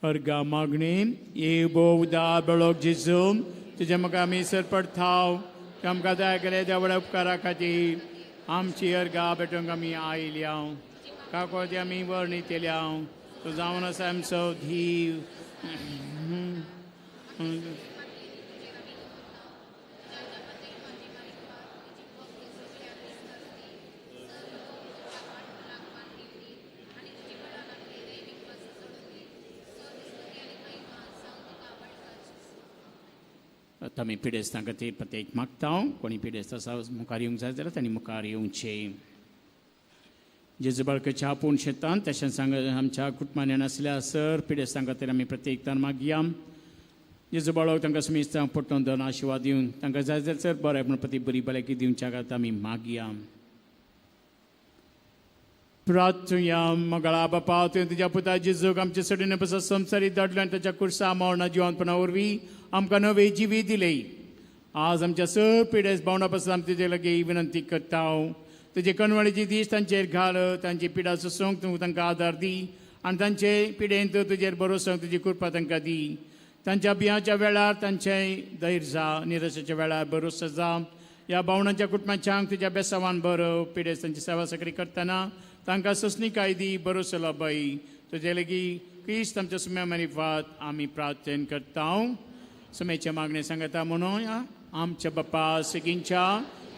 अर्गा मागणी ये भोव उदार बळोक जेजू तुज्या म्हाका आमी सरपडथाव आमकां दया केल्या त्या व्हडा उपकारा खातीर आमची अर्गा भेटोवंक आमी आयल्या काकोती आमी वर्णितल्या तूं जावन आसा आमचो धीव. आतां आमी पिडेस्तां खातीर प्रत्येक मागता. कोणी पिडेस्त आसा मुखार येवंक जाय जाल्यार तांणी मुखार येवचें. जेजू बाळकाच्या आपूण शेतान तशेंच सांग आमच्या कुटुंबान नासल्या सर पिडेस्तां खातीर आमी प्रत्येकतान मागया. जेजू बाळक तांकां सुमेस्तांक पटोवन दोन आशिर्वाद दिवन तांकां जाय जाल्यार सर बरें पूण प्रती बरी भलायकी दिवच्या खातीर आमी मागया. प्रार्थुया. मगळा बापा तुवें तुज्या पुता जेजूक आमचे सडीन बसा संवसारी धाडलो आनी ताच्या कुर्सा मरणा जिवनपणा वरवीं आमकां नवे जिवीत दिले. आज आमच्या सर पिडेस भावंडा पासून आमी तुजे लागीं विनंती करता. तुजे कणवळीची दीस तांचेर घाल, तांची पिडा सोसूंक तूं तांकां आदार दी आनी तांचे पिडेंत तुजेर भरोसो तुजी कृपा तांकां दी. तांच्या बियांच्या वेळार तांचें धैर्य जा, निरशेच्या वेळार भरोसो जा. ह्या भावणांच्या कुटुंबाच्यांक तुज्या बेसावान बरो पिडेस्तांची सेवा सगळी करतना तांकां सोंसणीकाय दी, भरोसो लाबय. तुजे लागीं क्रिस्त आमच्या सुम्या मारिफात आमी प्रार्थन करता. सुमेच्या मागणें सांगता म्हणून आमच्या बापा सगींच्या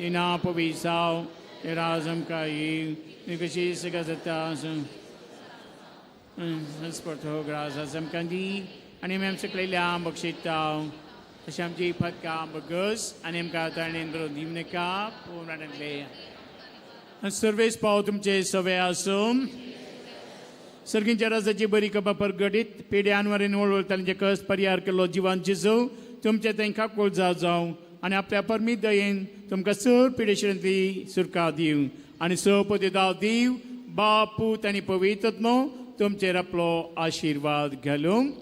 इना पवी जावं, राज आमकां येवं, कशी सगळं जाता स्पर्थ ग्रास आमकां दी आनी आमी आमच्या कळयल्या बक्षिता तशें आमची फटकां बगस आनी आमकां ताणें बरोवन दिवं नाका पूण वाटेंतले सर्वेस पाव तुमचे सवे आसूं. सर्गींच्या राजाची बरी कबा परगटीत पिड्यान वरेन वळवळ तांचे कस परिहार केलो जिवान जेजू तुमचे तांकां कोळ जावं आनी आपल्या परमीत दयेन तुमकां सर पिडेशेंतली सुरका दिवं आनी स पदी दीव बाप पूत आनी पवित्र तुमचेर आपलो आशिर्वाद घालूंक.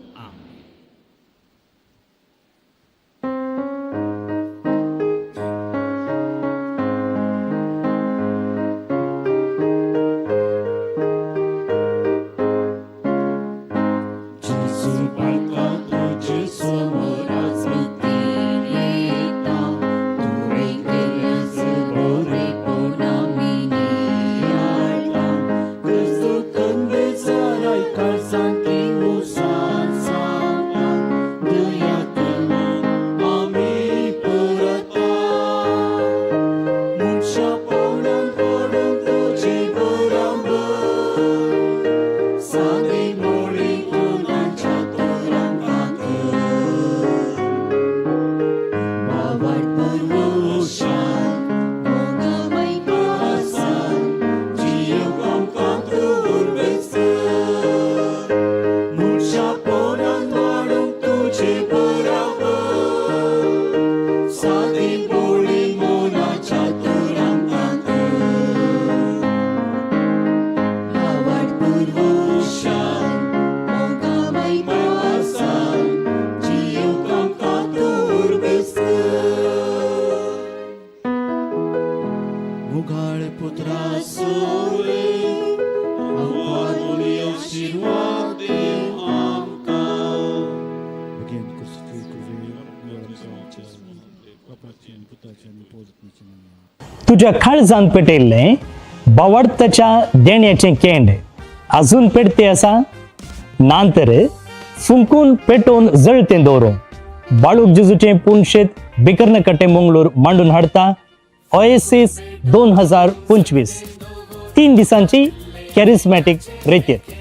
तुज्या काळजान पेटयल्लें बावडताच्या देण्याचें केंड अजून पेटते आसा ना तर फुंकून पेटोवन जळतें दवरूं. बाळूक जेजूचें पुणशेत बिकर्णकट्टे मंगळूर मांडून हाडता ओएसीस 2025 3 दिसांची कॅरिस्मॅटीक रेतीर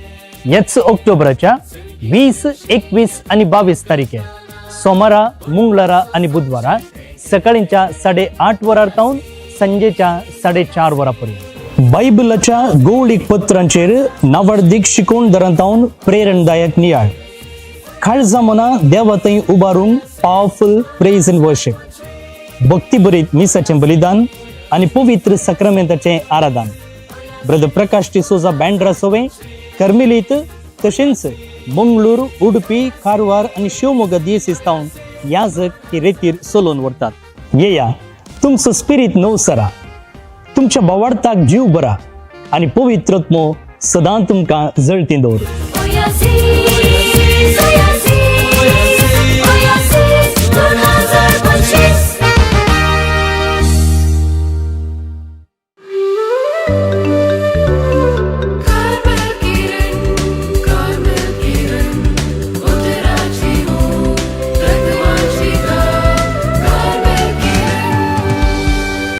हेच ऑक्टोबराच्या 20, 21 आनी 22 तारखेर सोमारा, मंगळारा आनी बुधवारा सकाळींच्या 8:30 वरार तावन संजेच्या 4:30 वरां पर्यंत. बायबलाच्या गौळीक पत्रांचेर नावर्दीक शिकोवन दरांतावन प्रेरणदायक नियाळ काळजा मना देवा थंय उबारूंक पावरफुल प्रेज अँड वर्शीप भक्तीभरीत मिसाचें बलिदान आनी पवित्र सक्रामेंताचें आराधन ब्रदर प्रकाश डिसोजा बँड्रा सोवे कर्मिलीत तशेंच मंगळूर उडपी कारवार आनी शिवमोगा दियेसीस तावन याजक ही रेतीर चलोवन व्हरतात. येया, तुमचो स्पिरीत नवसरा, तुमच्या भावार्थाक जीव बरा आनी पवित्रत्मो सदां तुमकां जळती दवर. Oasis, Oasis, Oasis, 2025.